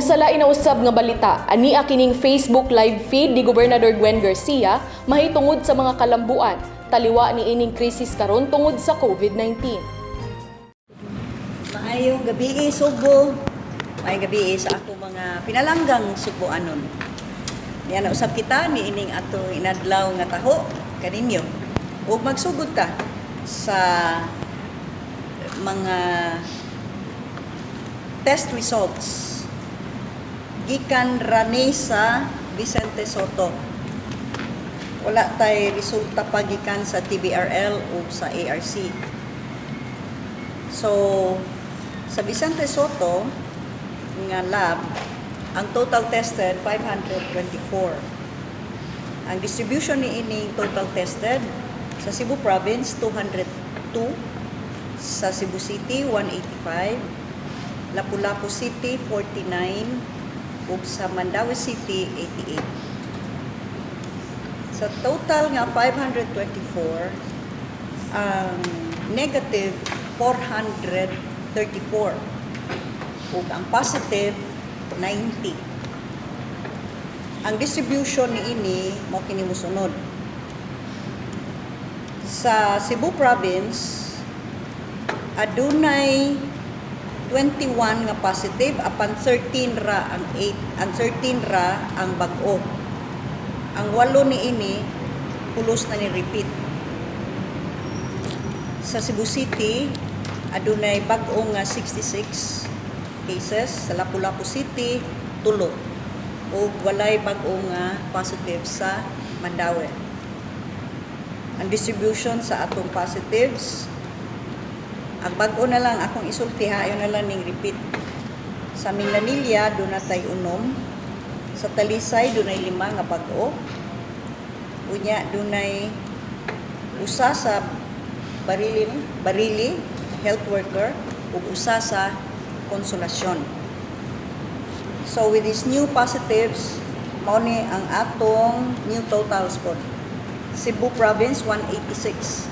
Og sa lain na usab nga balita, ania kining Facebook Live feed ni Gobernador Gwen Garcia mahitungod sa mga kalambuan taliwa ni ining krisis karon tungod sa COVID-19. Maayong gabi, Sugbo. Maayong gabi sa akong mga pinalanggang Sugboanon. Niya na usab kita ni ining atong inadlaw nga taho kaninyo. Ug magsugod ta sa mga test results gikan rani sa Vicente Sotto. Wala tay resulta pa gikan sa TBRL o sa ARC. So, sa Vicente Sotto nga lab, ang total tested 524. Ang distribution ni ining total tested sa Cebu Province 202, sa Cebu City 185, Lapu-Lapu City 49, ug sa Mandaue City 88. Sa total nga 524, ang negative 434 ug ang positive 90. Ang distribution ni ini mao kini mosunod. Sa Cebu Province, adunay 21 nga positive apan 13 ra ang 8 ang 13 ra ang bag-o. Ang walo ni ini pulos na ni repeat. Sa Cebu City, adunay bag-o nga 66 cases. Sa Lapu-Lapu City, 3. Ug walay bag-o nga positive sa Mandaue. Ang distribution sa atong positives, ang bag-o na lang akong isulti ha, ayo na lang ning repeat. Sa Minglanilla, duna tay 6. Sa Talisay, dunay 5 nga bag-o. Unya, dunay usa sa Barili ni, Barili health worker ug usa sa Consolacion. So with these new positives, mao ni ang atong new totals po. Cebu Province 186.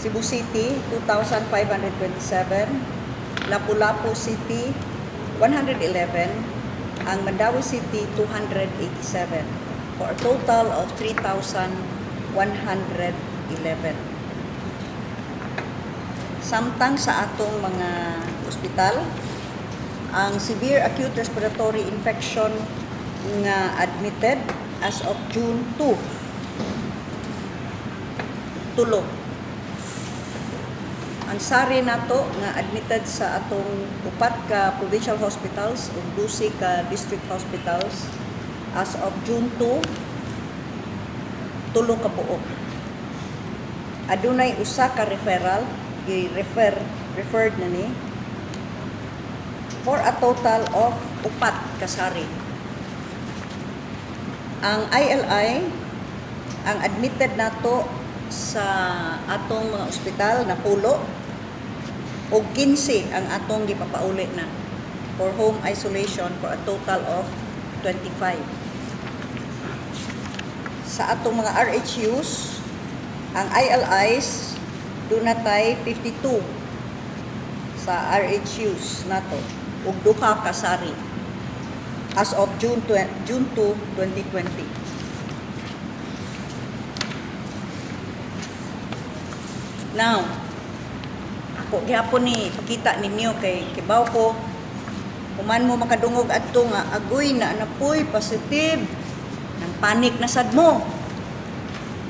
Cebu City 2,527, Lapu-Lapu City 111, ang Mandaue City 287, for a total of 3,111. Samtang sa atong mga ospital, ang severe acute respiratory infection nga admitted as of June 2, 3. Ang SARI nato nga admitted sa atong upat ka provincial hospitals ug 12 ka district hospitals as of June 2, 3 ka buok. Adunay usa ka referral, gi-refer referred na ni for a total of upat ka SARI. Ang ILI, ang admitted nato sa atong mga ospital napulo og 15 ang atong gipapauli na for home isolation for a total of 25. Sa atong mga RHUs, ang ILIs duna tay 52 sa RHUs nato ug duha ka SARI as of June 2, 2020. Now, ako gihapon ni pakita ninyo kay kibaw ko human mo makadungog adto nga agoy na napoy positive, nang panic na sad mo.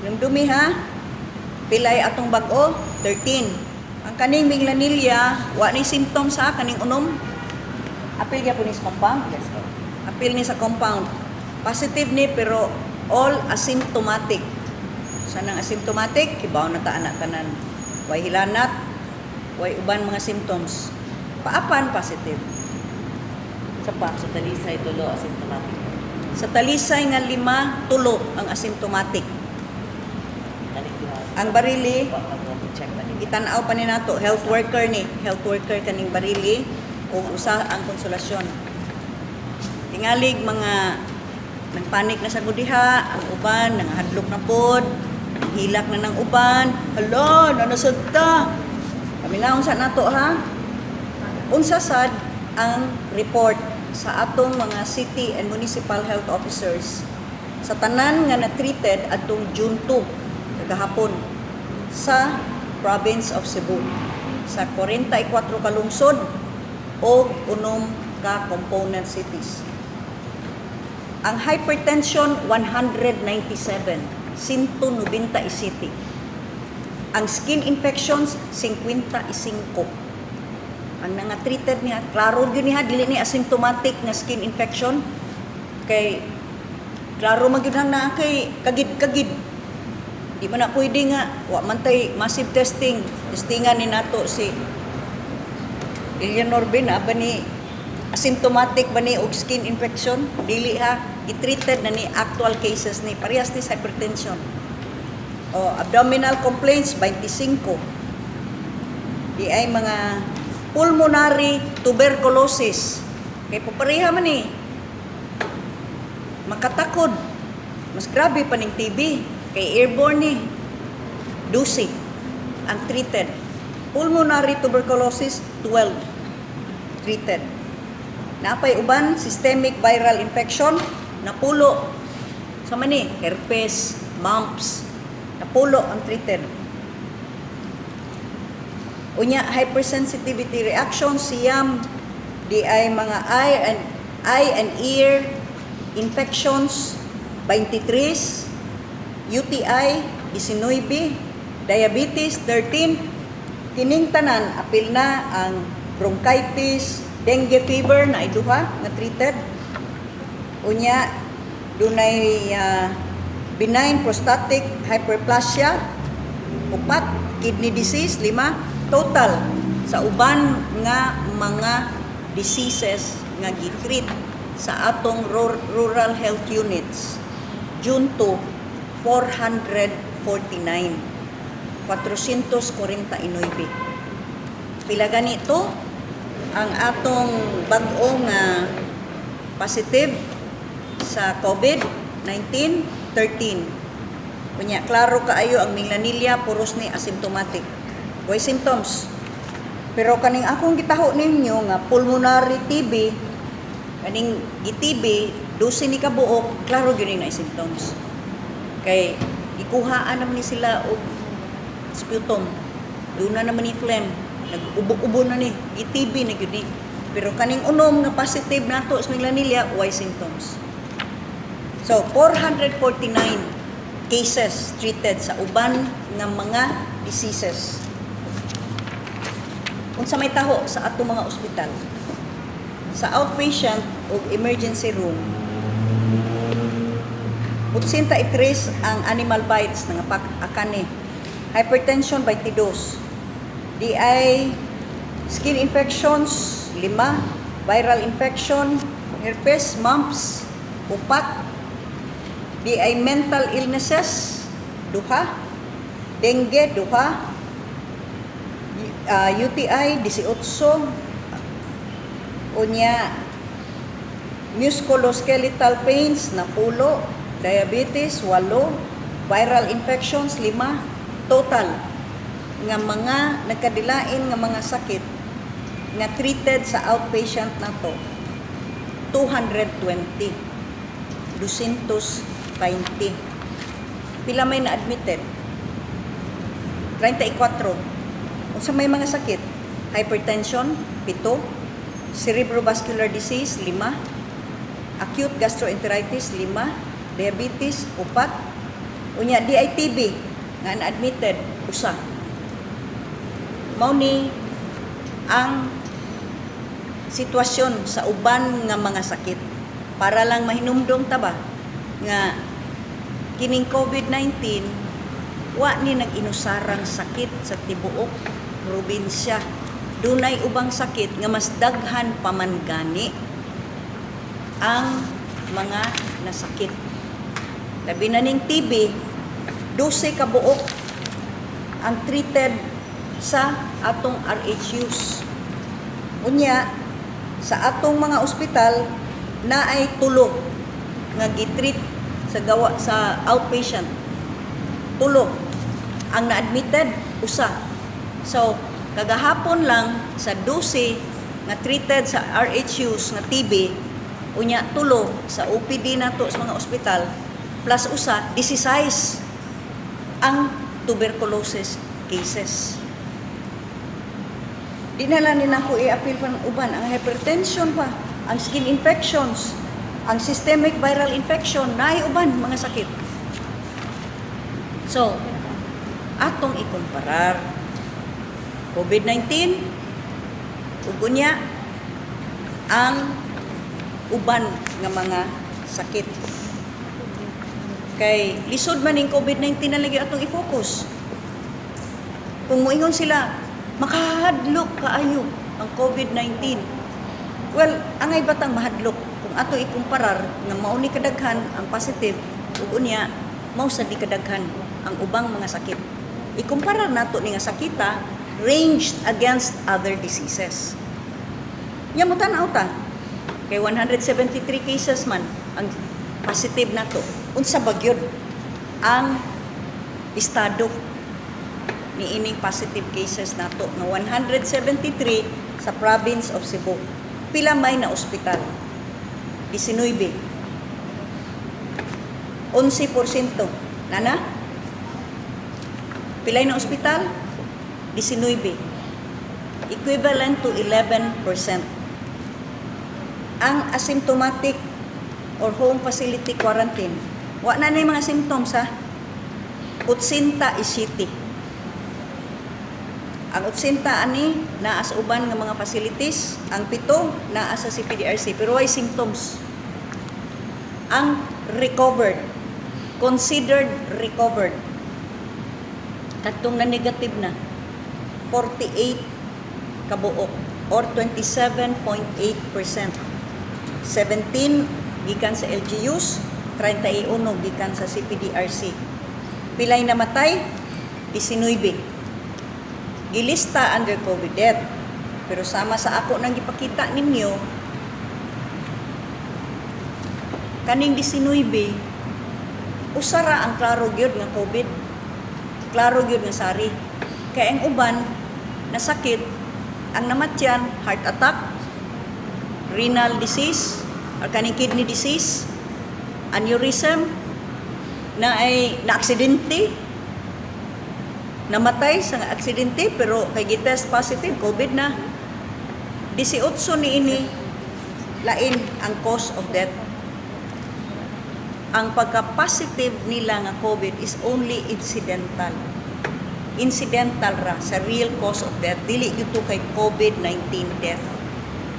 Nang dumi ha, pilay atong bag-o? 13. Ang kaning Minglanilla, wa ni symptoms ha, kaning 6. Apil gyapon ni sa compound? Yes po. Apil ni sa compound. Positive ni pero all asymptomatic. Sa nang asymptomatic, kibaw na ta ana tanan. Way hilanat, way uban mga symptoms. Paapan positive. Sa pa. Sa Talisay, 3 asymptomatic. Sa Talisay nga 5, 3 ang asymptomatic. Kaning duha. Ang Barili, Wa pa mo check pa ni. Itanaw pa ni nato, health worker ni, health worker kaning Barili ug usa ang Konsolasyon. Tingalig mga nagpanik na sa diha, ang uban nangahadlok na pod, hilak na ng uban, hala, nanasad ta. Kami na unsa nato ha? Unsa sad ang report? sa atong mga city and municipal health officers sa tanan nga na-treated atong June 2, kagahapon, sa province of Cebu sa 44 ka lungsod o 6 ka component cities. Ang hypertension, 197, 197. Ang skin infections, 55. Ang nga treated niya, klaro gyud niya, dili ni asymptomatic nga skin infection kay klaro man gyud na kay kagid-kagid. Di man na pwede nga wa man tay massive testing. Testingan ni nato si Eleanor Bin, ba ni asymptomatic ba ni og skin infection? Dili ha, gitreated na ni, actual cases ni. Parehas ni sa hypertension. O abdominal complaints, 25. Di ay mga pulmonary tuberculosis kay papareha man ni makatakod. Mas grabe pa ning TB kay airborne ni. 12 ang treated. Pulmonary tuberculosis, 12 treated. Napay uban, systemic viral infection, napulo. Sa man ni, herpes, mumps, napulo ang treated. Unya, hypersensitivity reaction, siyam. Di ay mga eye and ear infections, 23. UTI, 19. Diabetes, 13. Kining tanan apil na ang bronchitis, dengue fever na duha nga treated. Unya, dunay benign prostatic hyperplasia, upat. Kidney disease, lima. Total sa uban nga mga diseases nga gitreat sa atong rural health units June 2, 449, 449. Pila ganito ang atong bag-o nga positive sa COVID-19? 13. Unya, klaro kaayo ang Minglanilla, puros ni asymptomatic. Way symptoms. Pero kaning akong gitaho ninyo nga pulmonary TB, kaning gi-TB, 12 ni kabuok, klaro gyud ni na symptoms. Kay gikuhaan naman ni sila og sputum. Duna naman ni phlegm, nag-ubo-ubo na ni, gi-TB na gyud ni. Pero kaning unom nga positive nato sa Minglanilla, way symptoms. So, 449 cases treated sa uban nga mga diseases. Unsa may taho sa atong mga ospital? Sa outpatient o emergency room, 83 ang animal bites nga akane. Hypertension, 22. Di ay skin infections, lima. Viral infection, herpes, mumps, upat. Di ay mental illnesses, duha. Dengue, duha. UTI, 18. Unya, musculoskeletal pains, napulo. Diabetes, walo. Viral infections, lima. Total nga mga nagkadilain nga mga sakit nga treated sa outpatient nato, 220, 220. Pila may na-admitted? 34. Unsa may mga sakit? Hypertension, 7. Cerebrovascular disease, 5. Acute gastroenteritis, 5. Diabetes, 4. Unya, DITB nga na-admitted, usa. Mao ni ang sitwasyon sa uban nga mga sakit. Para lang mahinumdom ta ba nga kining COVID-19 wa ni nag-inusarang sakit sa tibuok probinsya. Dunay ubang sakit nga mas daghan pa man gani ang mga nasakit. Labi na ning TB, 12 ka buok ang treated sa atong RHUs. Unya, sa atong mga ospital naay tulo nga gitreat sa gawa sa outpatient. Tulo. Ang na-admitted, usa. So, kagahapon lang sa 12 nga treated sa RHUs nga TB, unya tulo sa OPD nato sa mga ospital, plus usa, 16 ang tuberculosis cases. Di na lang ni nako i-appeal pa ng uban, ang hypertension pa, ang skin infections, ang systemic viral infection, naay uban mga sakit. So, atong ikumparar COVID-19 ug unya ang uban nga mga sakit. Kay lisod man ning COVID-19 na lagi atong i-focus. Kung moingon sila, makahadlok kaayo ang COVID-19. Well, angay batang mahadlok kung ato ikumparar nga mao ni kadaghan ang positive ug unya mao sad ni kadaghan ang ubang mga sakit. Ikumpara nato ni nga sakita ranged against other diseases. Nya mo tan-aw ta. Kay 173 cases man ang positive nato. Unsa ba gyud ang estado ni ining positive cases nato nga 173 sa province of Cebu? Pila may na ospital? 19. 11%. Nana? Pilay na ospital? 19. Equivalent to 11%. Ang asymptomatic or home facility quarantine, wa na na yung mga symptoms ha. 87. Ang 80 ani naa sa uban nga mga facilities, ang 7 naa sa CPDRC pero way symptoms. Ang recovered, considered recovered, kadtong na negative na, 48 kabuok or 27.8%. 17 gikan sa LGUs, 31 gikan sa CPDRC. Pilay namatay? 19. Gilista under COVID death. Pero sama sa ako nang gipakita ninyo, kaning 19, usa ra ang klaro gyud nga COVID. Klaro gyud nga sari. Kay ang uban nasakit, ang namatyan, heart attack, renal disease, or kaning kidney disease, aneurysm, na ay na-aksidente, namatay sa aksidente pero kay gitest positive, COVID na. 18 ni ini lain ang cause of death. Ang pagka-positive nila nga COVID is only incidental. Incidental ra sa real cause of death, dili gyud to kay COVID-19 death.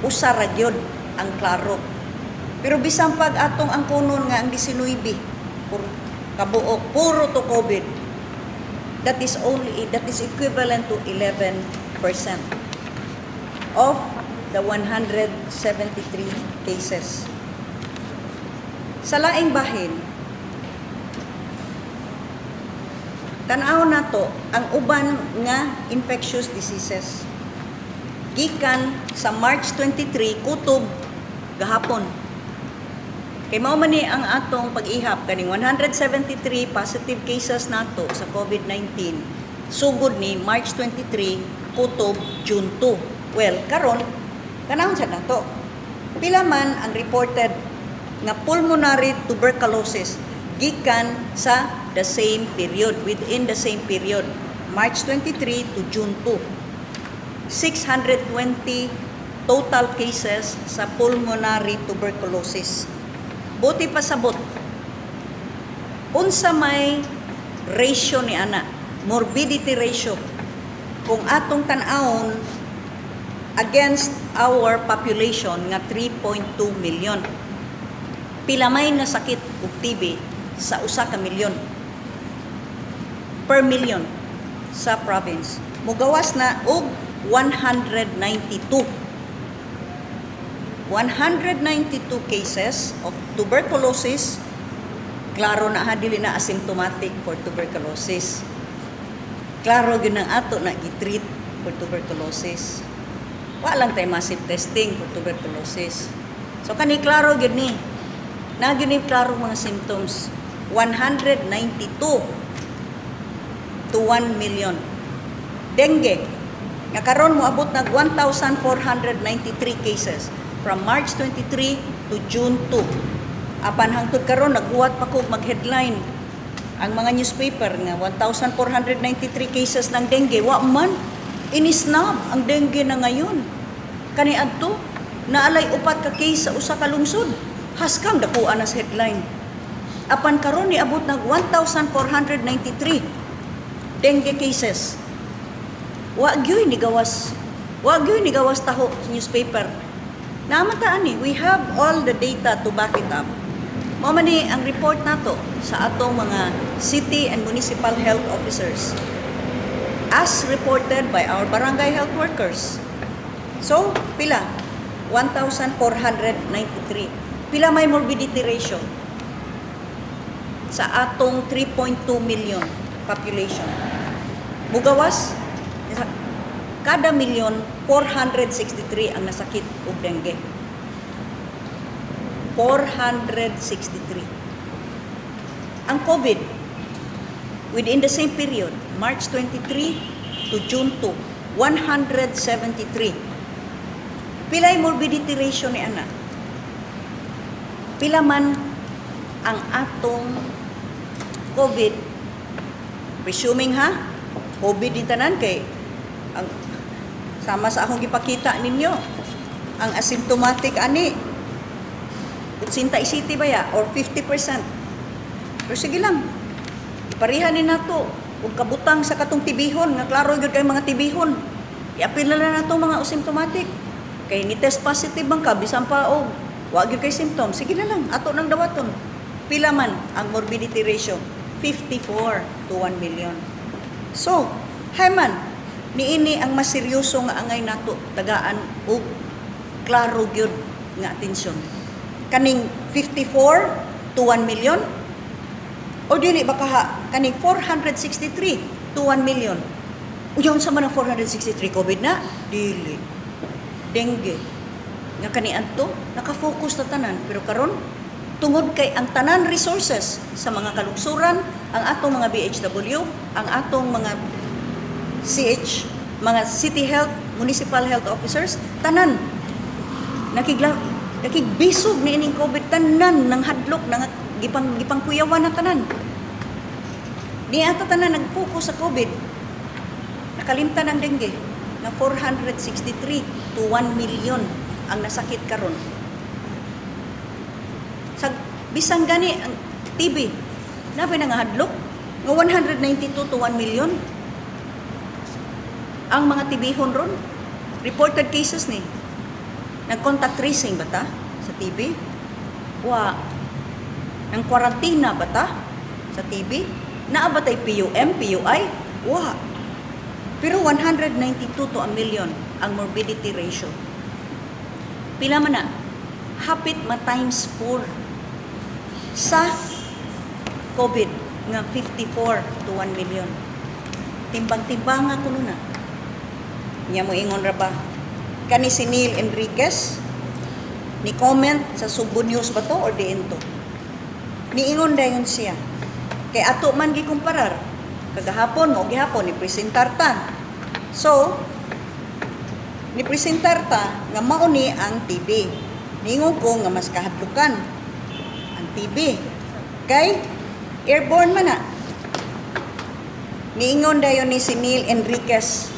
Usa ra gyud ang klaro. Pero bisan pag atong ang kunon nga ang 19 puro kabuok puro to COVID, that is equivalent to 11% of the 173 cases. Sa laing bahin, tan-aw nato ang uban nga infectious diseases. Gikan sa March 23 kutob gahapon. Kay mao man ni ang atong pag-ihap kaning 173 positive cases nato sa COVID-19 sugod ni March 23 kutob June 2. Well, karon kanahon sa nato. Pila man ang reported nga pulmonary tuberculosis gikan sa the same period, within the same period, March 23 to June 2? 620 total cases sa pulmonary tuberculosis. Buti pasabot, unsa may ratio ni ana, morbidity ratio, kung atong tan-awon against our population nga 3.2 million? Pila may nasakit og TB sa 1 ka milyon, per million sa province? Mugawas na og 192. 192 cases of tuberculosis. Klaro na ha, dili na asymptomatic for tuberculosis. Klaro gyud ang ato na gi-treat for tuberculosis. Wa lang tay massive testing for tuberculosis. So kani klaro gyud ni. Na gyud ni klaro mga symptoms. 192 to 1 million. Dengue. Nga karon moabot nag 1,493 cases from March 23 to June 2. Apan hangtod karon naghuwat pa ko mag-headline ang mga newspaper nga 1,493 cases ng dengue. Wa man inisnab ang dengue na ngayon. Kani adto naalay upat ka case sa usa ka lungsod. Haskang dakuan na sa headline. Apan karon niabot nag 1,493 dengue cases. Wa gyoy ni gawas. Wa gyoy ni gawas taho sa newspaper. Naamataan ni, we have all the data to back it up. Mao man ni ang report nato sa atong mga city and municipal health officers as reported by our barangay health workers. So, pila? 1,493. Pila may morbidity ratio sa atong 3.2 million population? Mugawas, kada milyon, 463 ang nasakit og dengue. 463. Ang COVID, within the same period, March 23 to June 2, 173. Pilay morbidity ratio ni ana? Pila man ang atong COVID? Presuming ha, COVID din tanan kay ang sama sa akong gipakita ninyo, ang asymptomatic ani 87 ba ya or 50%. Pero sige lang, iparihan ni nato ug kabutang sa katong tibihon nga klaro gyud kay mga tibihon. Iapil na lang nato mga asymptomatic. Kay ni test positive man ka bisan pa og wa gyud kay symptom, sige na lang ato nang dawaton. Pila man ang morbidity ratio? 54 to 1 million. So, hayman, niini ang mas seryoso nga angay nato tagaan og klaro gyud nga atensyon. Kaning 54 to 1 million o dili ba kaha kaning 463 to 1 million? Uyaw, sa man ang 463, COVID na? Dili. Dengue. Nga kaniadto, naka-focus na tanan. Pero karon tungod kay ang tanan resources sa mga kalungsuran, ang atong mga BHW, ang atong mga CH, mga city health, municipal health officers, tanan nakigbisog ni ining COVID, tanan nang hadlok nang gipang gipangkuyawan na tanan. Di ata tanan nag-focus sa COVID. Nakalimtan ang dengue na 463 to 1 million ang nasakit karon. Sa bisan gani ang TB, nabi nga hadlok nga 192 to 1 million ang mga tibihon ron. Reported cases ni. Nag-contact tracing ba ta sa TB? Wa. Nang kwarantina ba ta sa TB? Naa ba tay PUM, PUI? Wa. Pero 192 to a million ang morbidity ratio. Pila man na? Hapit ma times 4 sa COVID nga 54 to 1 million. Timbang-timbang nga kuno na. Nya mo ingon ra ba? Kani si Neil Enriquez ni comment sa Sugbo News ba to or diin to? Niingon dayon siya. Kay ato man gikumparar kagahapon mo gihapon ni presentar ta. So, ni presentar ta nga mao ni ang TB. Niingon ko nga mas kahadlukan ang TB kay airborne man na. Niingon dayon ni si Neil Enriquez,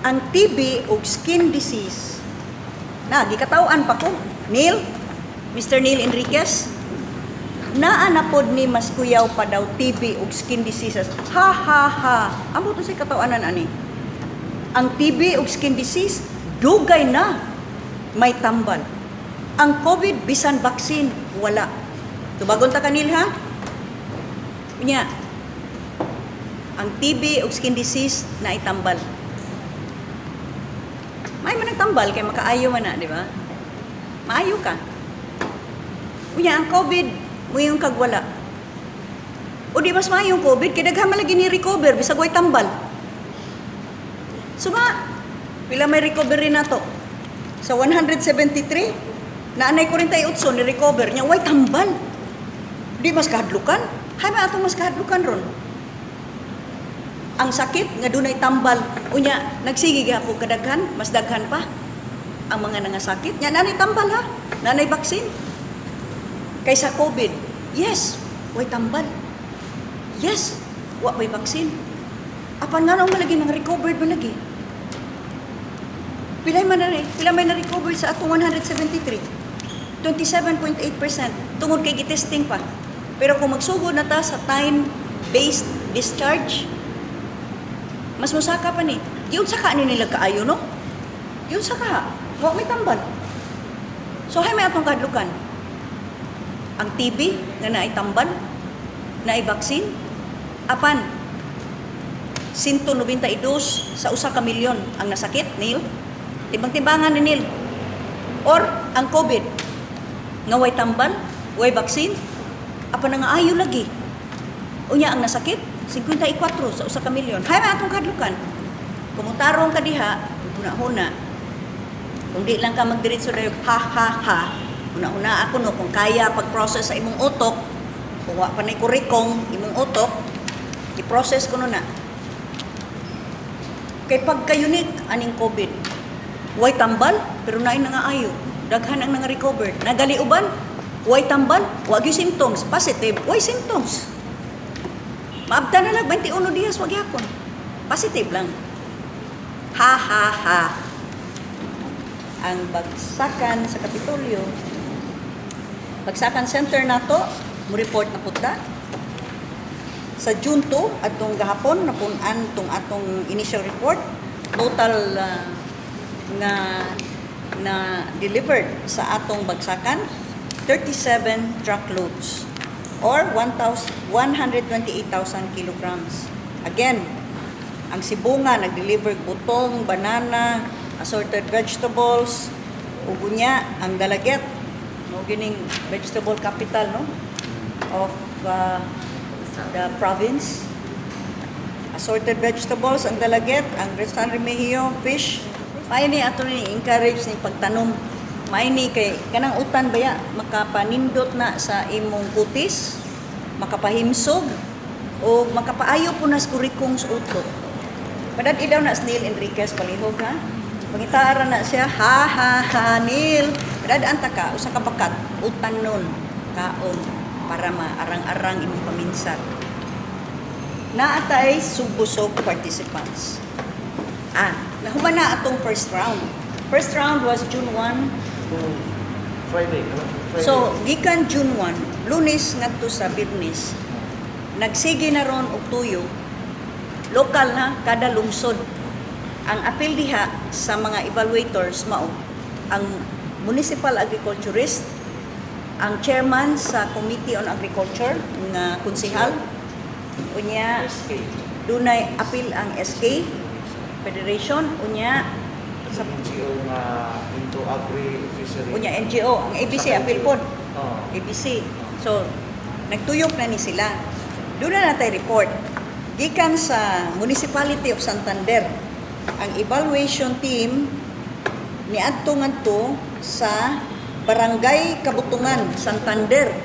ang TB ug skin disease na gikataw-an pa ko. Neil, Mr. Neil Enriquez, naa na pod ni mas kuyaw pa daw TB ug skin diseases. Ha ha ha. Amo to si kataw-anan ani. Ang TB ug skin disease dugay na may tambal. Ang COVID, bisan vaccine wala. Tubagon ta kanil ha. Unya, ang TB ug skin disease na itambal. May man tambal kay makaayo man na, di ba? Maayo ka. Unya ang COVID, muingon kag wala. O di mas maayo ang COVID kay daghan man lagi ni recover bisag way tambal. Suma, pila may recovery na to? Sa 173, naanay 48 ni recover niya, way tambal. Di mas kahadlukan? Hay man atong mas kahadlukan ron. Ang sakit nga dunay tambal. Unya, nagsige gyapon kadaghan, mas daghan pa ang mga nangasakit. Nya nanay tambal ha, nanay vaccine. Kaysa COVID, yes, way tambal. Yes, wa may vaccine. Apan nga nung malagi nang recovered malagi. Pilay man na pila may na-recover sa atong 173? 27.8% tungod kay gitesting pa. Pero kung magsugod na ta sa time-based discharge, mas musaka pa ni. Giunsa ka ani nila kaayo, no? Giunsa ka. Wa may tambal. So hay may atong kahadlukan. Ang TB nga naay tambal, naay vaccine, apan 192 sa usa ka milyon ang nasakit, Neil. Timbang-timbangan ni Neil. Or ang COVID nga way tambal, way vaccine, apan nga ayo lagi. Unya ang nasakit, 54 sa usa ka milyon. Hay man atong kahadlukan. Kumutarong ka diha, huna-huna. Kung di lang ka magdiretso dayon, ha ha ha. Huna-huna ako no kung kaya pag-process sa imong utok, kung wa pa nay kurikong imong utok, i-process ko no na. Kay pagka-unique aning COVID, way tambal pero naay nangaayo. Daghan ang nanga-recover. Nagali uban, way tambal, wa gyud symptoms, positive, way symptoms. Maabta na lang 21 dias wa gyapon. Positive lang. Ha ha ha. Ang bagsakan sa Kapitolyo, bagsakan center nato, mo report na pud ta. Sa June 2, atong gahapon, napun-an tong atong initial report, total nga na delivered sa atong bagsakan, 37 truckloads or 1,128,000 kilograms. Again, ang Sibonga nag-deliver butong, banana, assorted vegetables, ug unya ang Dalaguete, no, gining vegetable capital, no, of the province. Assorted vegetables ang Dalaguete, ang San Remigio, fish. May ni ato ni encourage ni pagtanom. May ni kay kanang utan baya makapanindot na sa imong kutis, makapahimsog o makapaayo po nas kurikong sa utok. Padad daw na si Neil Enriquez palihog ha. Pangitaara na siya, ha ha ha Neil. Padad anta ka usa ka bakat utan nun kaon para maarang-arang imong paminsar. Naatay sugbusog participants. Ah, nahuman na atong first round. First round was June 1. To Friday, no? Friday. So, gikan June 1, Lunes ngadto sa Biyernes, nagsige na ron og tuyo, lokal na kada lungsod. Ang apil diha sa mga evaluators mao ang municipal agriculturist, ang chairman sa Committee on Agriculture nga konsehal, unya SK. dunay apil ang SK Federation, unya Sa NGO nga into agri fishery. unya NGO, ang ABC Sa apil NGO. pod. Oo. ABC. So, nagtuyok na ni sila. Doon na natay report. Gikan sa Municipality of Santander, ang evaluation team niadto ngadto sa Barangay Kabutungan, Santander.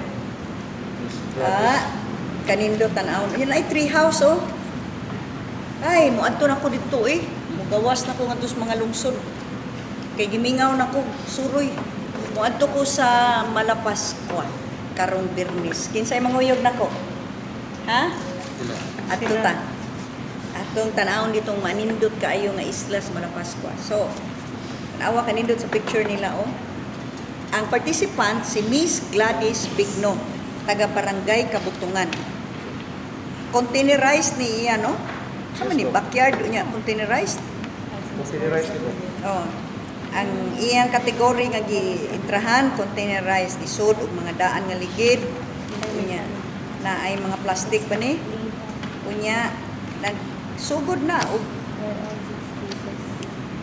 Miss Ah, Gladys. kanindo tan-awon. Yun ay tree house oh. Ay, moadto na ko didto eh. Mugawas na ko ngadto sa mga lungsod. Kay gimingaw na ko suroy. Moadto ko sa Malapascua karong Biyernes. Kinsay manguyog nako? Ha? Sila. Adto ta. Atong tan-awon ditong manindot kaayo nga isla sa Malapascua. So, tan-awa kanindot sa picture nila oh. Ang participant si Miss Gladys Bigno, taga Barangay Kabutungan. Containerized ni iya, no? Sa man ni Yes, po. backyard niya containerized. Containerized nito. Oh. Ang iyang kategory nga giintrahan containerized, isod og mga daan nga ligid. Unya na ay mga plastic ba ni? Unya nagsugod na og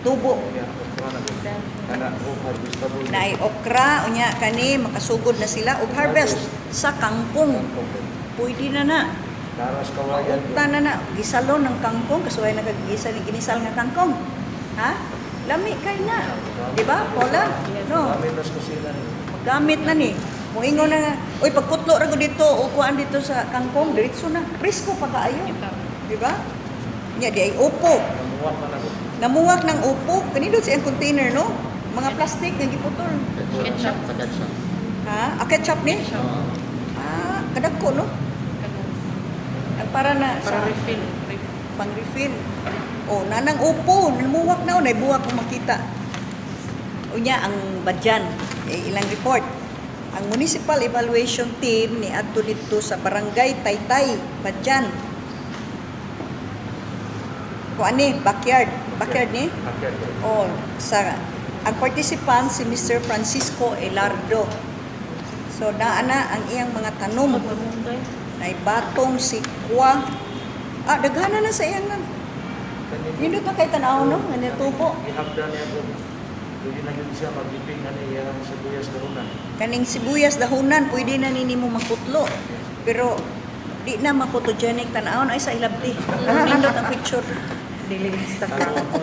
tubo. Yeah, okra na gud. Kana oh, harvestable. Na ay okra, unya kani makasugod na sila og harvest sa kangkong. Pwede na na. Daras kawayan. Maunta na na gisalon ng kangkong kasuway nakagisa ni ginisal nga kangkong. Ha? Lami kay na. Di ba? Paula? No. Gamit nas kusina ni. Magamit na ni. Moingon na nga, uy pagkutlo ra ko dito o kuan dito sa kangkong, diretso na. Presko pa kaayo. Di ba? Nya di ay upo. Namuwak na ako. Namuwak ng upo. Kanindot siyang container, no? Mga plastic nga giputol. Ketchup. Sa ketchup. Ha? Ah, ketchup ni? Oo. Ah, kadagko, no? Ang para na Para sa refill. Refill. pang-refill. Oh, nanang upo, namuwak na, oh, naibuwak kung makita. Unya ang Badyan, eh, ilang report. Ang Municipal Evaluation Team ni adto didto sa Barangay Taytay, Badyan. Kuan ni, backyard, backyard ni? Backyard. Oh, sa ang participant si Mr. Francisco Elardo. So naa na ang iyang mga tanom. Nay batong sikwa. Ah, daghana na sa iyang nan. Nindot na kay tan-aw, no? Nga natubo. Gihagda niya ko. Pwede na yun siya magiping na niya ang sibuyas dahunan. Kaning sibuyas dahunan pwede na ni nimo makutlo. Pero di na ma-photogenic tan-awon ay sa ilabti. Nindot ang picture. Dili basta ka. Talong ko.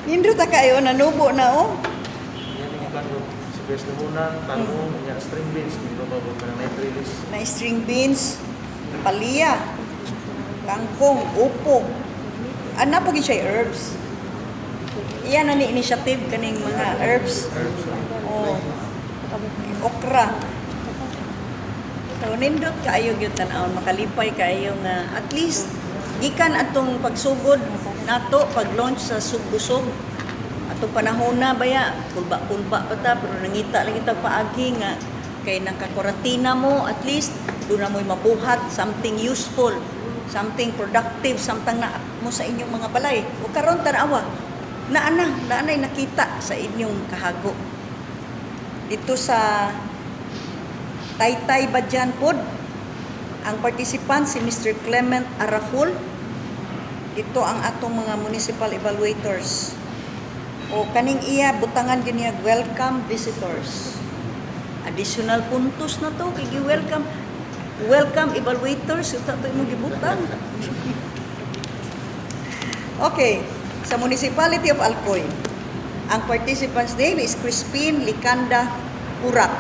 Nindot ta kayo nanubo na, oh. Yan ang ikan ko. Sibuyas dahunan, talong, niya string beans. Hindi ba ba na nitrilis. Na string beans, palya, kangkong, upo. Ana po gid siya herbs. Iyan na ni initiative kaning mga herbs. Herbs. Oh. Okra. So nindot kaayo gyud tan-awon, makalipay kaayo nga at least gikan atong pagsugod nato pag-launch sa Sugbusog. Atong panahon na baya kulba-kulba pa ta, pero nangita lang kita paagi nga kay nakakuratina mo, at least doon na mo'y mabuhat something useful, something productive, something na mo sa inyong mga balay. O karon tan-awa, naa na, naa na'y nakita sa inyong kahago. Dito sa Taytay Badyan pod, ang participant si Mr. Clement Araful. Ito ang atong mga municipal evaluators. O kaning iya butangan gyud niya "Welcome visitors." Additional puntos na to kay welcome welcome evaluators ito to imong gibutang. Okay, sa Municipality of Alcoy, ang participant's name is Crispin Licanda Urak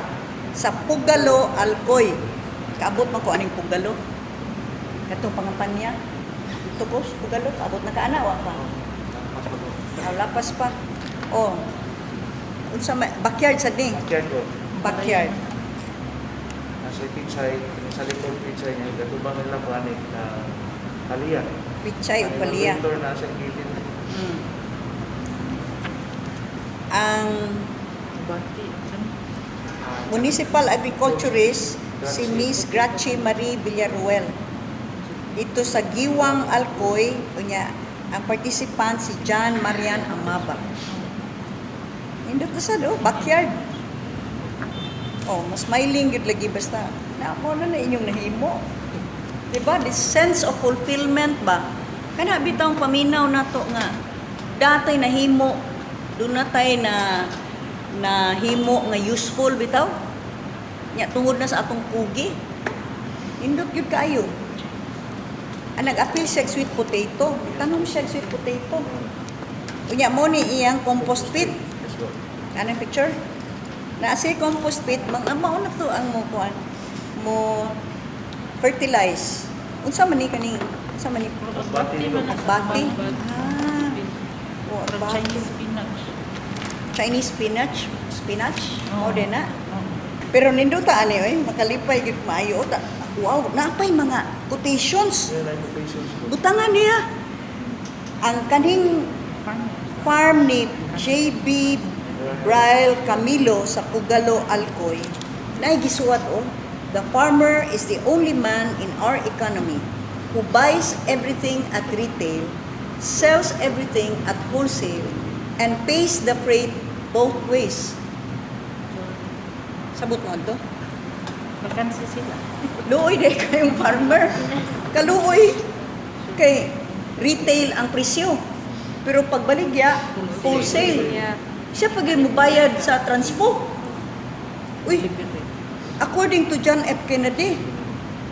sa Pugalo, Alcoy. Kaabot man ko aning Pugalo. Katong pangampanya. Ito ko, Pugalo, kaabot na ka ana, wa pa. Mas pa ko. Ah, lapas pa. Oh. Unsa may backyard sa ni? Backyard ko. Backyard. Nasa pichay, sa likod pichay niya, gatubang nila ko ani na palya. Pichay o palya. Winter na sa gilid. Ang Bati. Ano? municipal agriculturist si Miss Gracie Marie Villaruel. Dito sa Giwang, Alcoy, unya ang participant si John Marian Amaba. Indot na sad, oh, backyard. Oh, mas smiling gyud lagi basta na mo na na inyong nahimo. Diba? This sense of fulfillment ba? Kana bitawng paminaw nato nga datay nahimo, doon na tay na nahimo nga useful bitaw. Nya tungod na sa atong kugi. Indot gyud kaayo. Ang nag-apil siya og sweet potato. Tanom siya og sweet potato. Unya mo ni iyang compost pit. Let's go. Anong picture? Na si compost pit, mga mao na to ang mo kuan mo fertilize. Unsa man ni kaning unsa man ni Bati man na. Bati? Bati. Ah. Oh, Pero bati. Chinese spinach. Chinese spinach, spinach, Oo. mo din na. Oo. Pero nindota ani oy, makalipay gyud maayo ta. Wow, napay mga quotations. Yan ang quotations ko. Butangan niya. Ang kaning Farm. farm ni JB Braille Camilo sa Pugalo, Alcoy, naigisuwat, oh, "The farmer is the only man in our economy who buys everything at retail, sells everything at wholesale, and pays the freight both ways." Sabot mo to? Vakansi sila. Luoy day kayong farmer. Kaluoy kay retail ang presyo. Pero pagbaligya, wholesale. Siya pag mubayad sa transpo. Uy, Delivery. according to John F. Kennedy,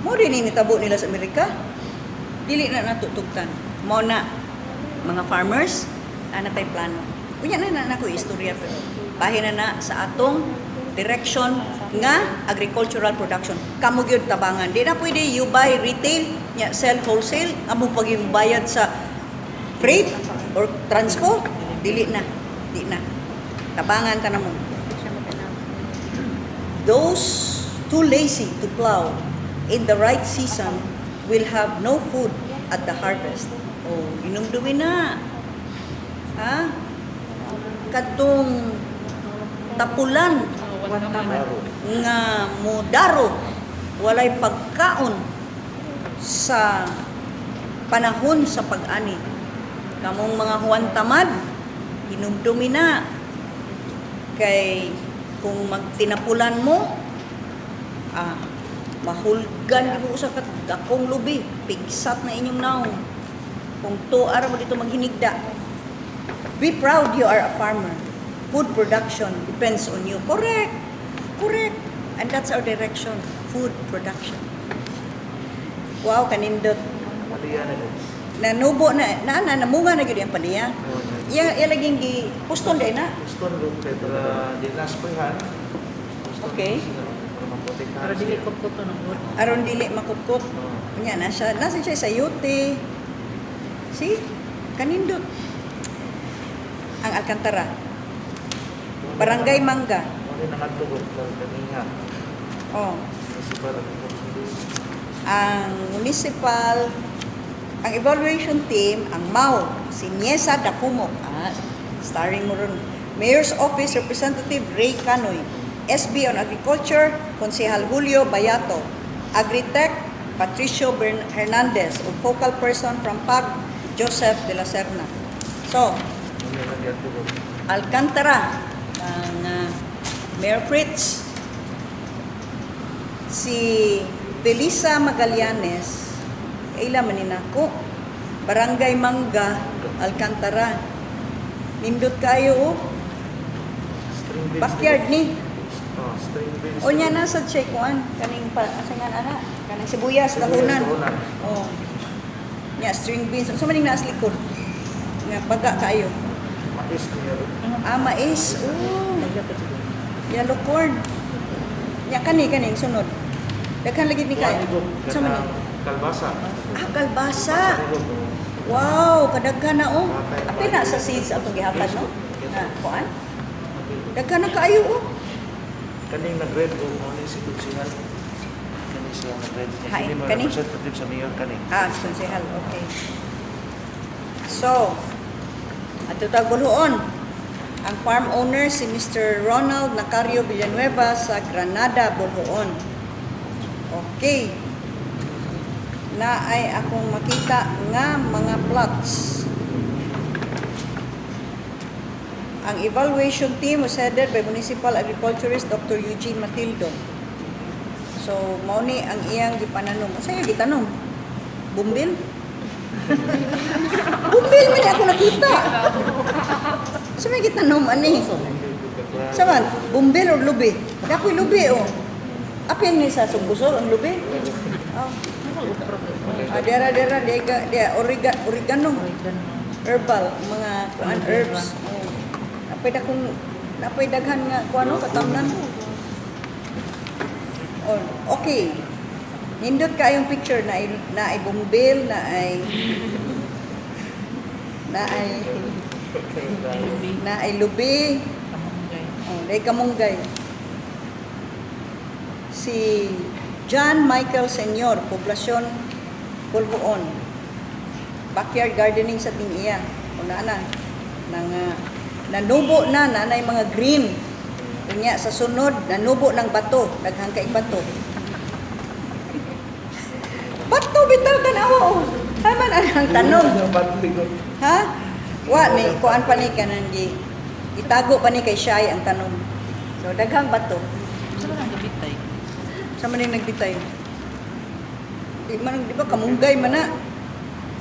mo din ni nitabo nila sa Amerika. Dili na natutugtan. Mo na mga farmers, ana tay plano. Unya na na nako istorya pero bahin na na sa atong Direction nga agricultural production. Kamo gyud tabangan. Di na pwede you buy retail, nya sell wholesale, amo pag yung bayad sa freight or transport, dili na. Di na. Tabangan ka na mo. Those too lazy to plow in the right season will have no food at the harvest. Oh, hinumdumi na. Ha? Katong tapulan Klaro. nga mudaro, walay pagkaon sa panahon sa pag-ani. Kamong mga Juan Tamad, hinumdumi na kay kung magtinapulan mo, mahulgan gyud mo sa dakong lubi, pigsat na inyong naong. Kung tuar mo dito maghinigda. Be proud you are a farmer. Food production depends on you. Correct. Correct. And that's our direction. Food production. Wow, kanindot. Maliya na ko. Nanubo na, na, na, namunga na gyud ang paliya. Oh, Iya, iya laging gi, puston day na. Gusto ko kay para di nasprayan. Okay. Para maprotektahan Para dili siya. ko to ng wood. Aron dili makutkot. Oo. Unya, nasa siya sa yute. See? Kanindot. Ang Alcantara. Barangay Mangga. Wala na ngadto ko kaniha. Oh. Municipal agriculture. Ang municipal, ang evaluation team, ang MAO, si Niesa Dacumo, starring mo ron, Mayor's Office Representative Ray Canoy, SB on Agriculture, Konsehal Julio Bayato, Agritech, Patricio Hernandez, ug focal person from PAG, Joseph de la Serna. So, Wala na ngadto ko. Alcantara, ang Mayor Fritz, si Felisa Magallanes, kaila man ni nako, Barangay Mangga, Alcantara. Nindot kayo, oh. String beans. Backyard ni. Oh, string beans. O niya nasa siya kuan, kaning pa, asa nga ana, kaning sibuyas, Sibuyas, dahunan. dahunan. Oh. Nya string beans, unsa man ning naas likod? Nga baga kayo. Mais niya. Ah, mais. Oh. Yellow corn. Nya kani kaning sunod. Daghan lagi ni kayo. Unsa man ni? Kalbasa. Ah, kalbasa. Wow, kadaghan na oh. Apil na sa seeds atong gihatag no? Na kuan? Daghan na kaayo oh. Kaning nag-red o mo ni si Konsehal. Kani siya nag-red. Hi, Kani mo kani? representative sa mayor kani. Ah, konsehal, okay. So, ato ta Bolhoon. Ang farm owner si Mr. Ronald Nacario Villanueva sa Granada, Bolhoon. Okay. Na ay akong makita nga mga plots. Ang evaluation team was headed by Municipal Agriculturist Dr. Eugene Matildo. So, mao ni ang iyang gipananom. Unsa iyang gitanom? Bumbil? Bumbil man ako nakita. Sa may gitanom ani? Sa man, bumbil or lubi? Dakoy lubi oh. Apil ni sa sumbusor ang lubi. Oh. Ah, dera dera dega dia origa, oregano herbal mga kuan herbs. Oh. Napay dakong napay daghan nga kuano katamnan. Oh, okay. Nindot kayong picture na ay bumbil na ay lubi. Kamunggay. Oh, day kamunggay. Si John Michael Senyor, poblasyon Pulbuon. Backyard gardening sa Tingiya. Una na. Nang, nanubo na nanay mga green. Unya sa sunod nanubo ng bato, daghang kay bato. Bato bitaw tan-awa oh. Haman ang tanom. Ha? Wa ni kuan pa ni kanang gi itago pa ni kay Shai ang tanom. So daghang bato. Sa man ang gabitay? Sa man ning nagbitay. Di man di ba kamunggay man na.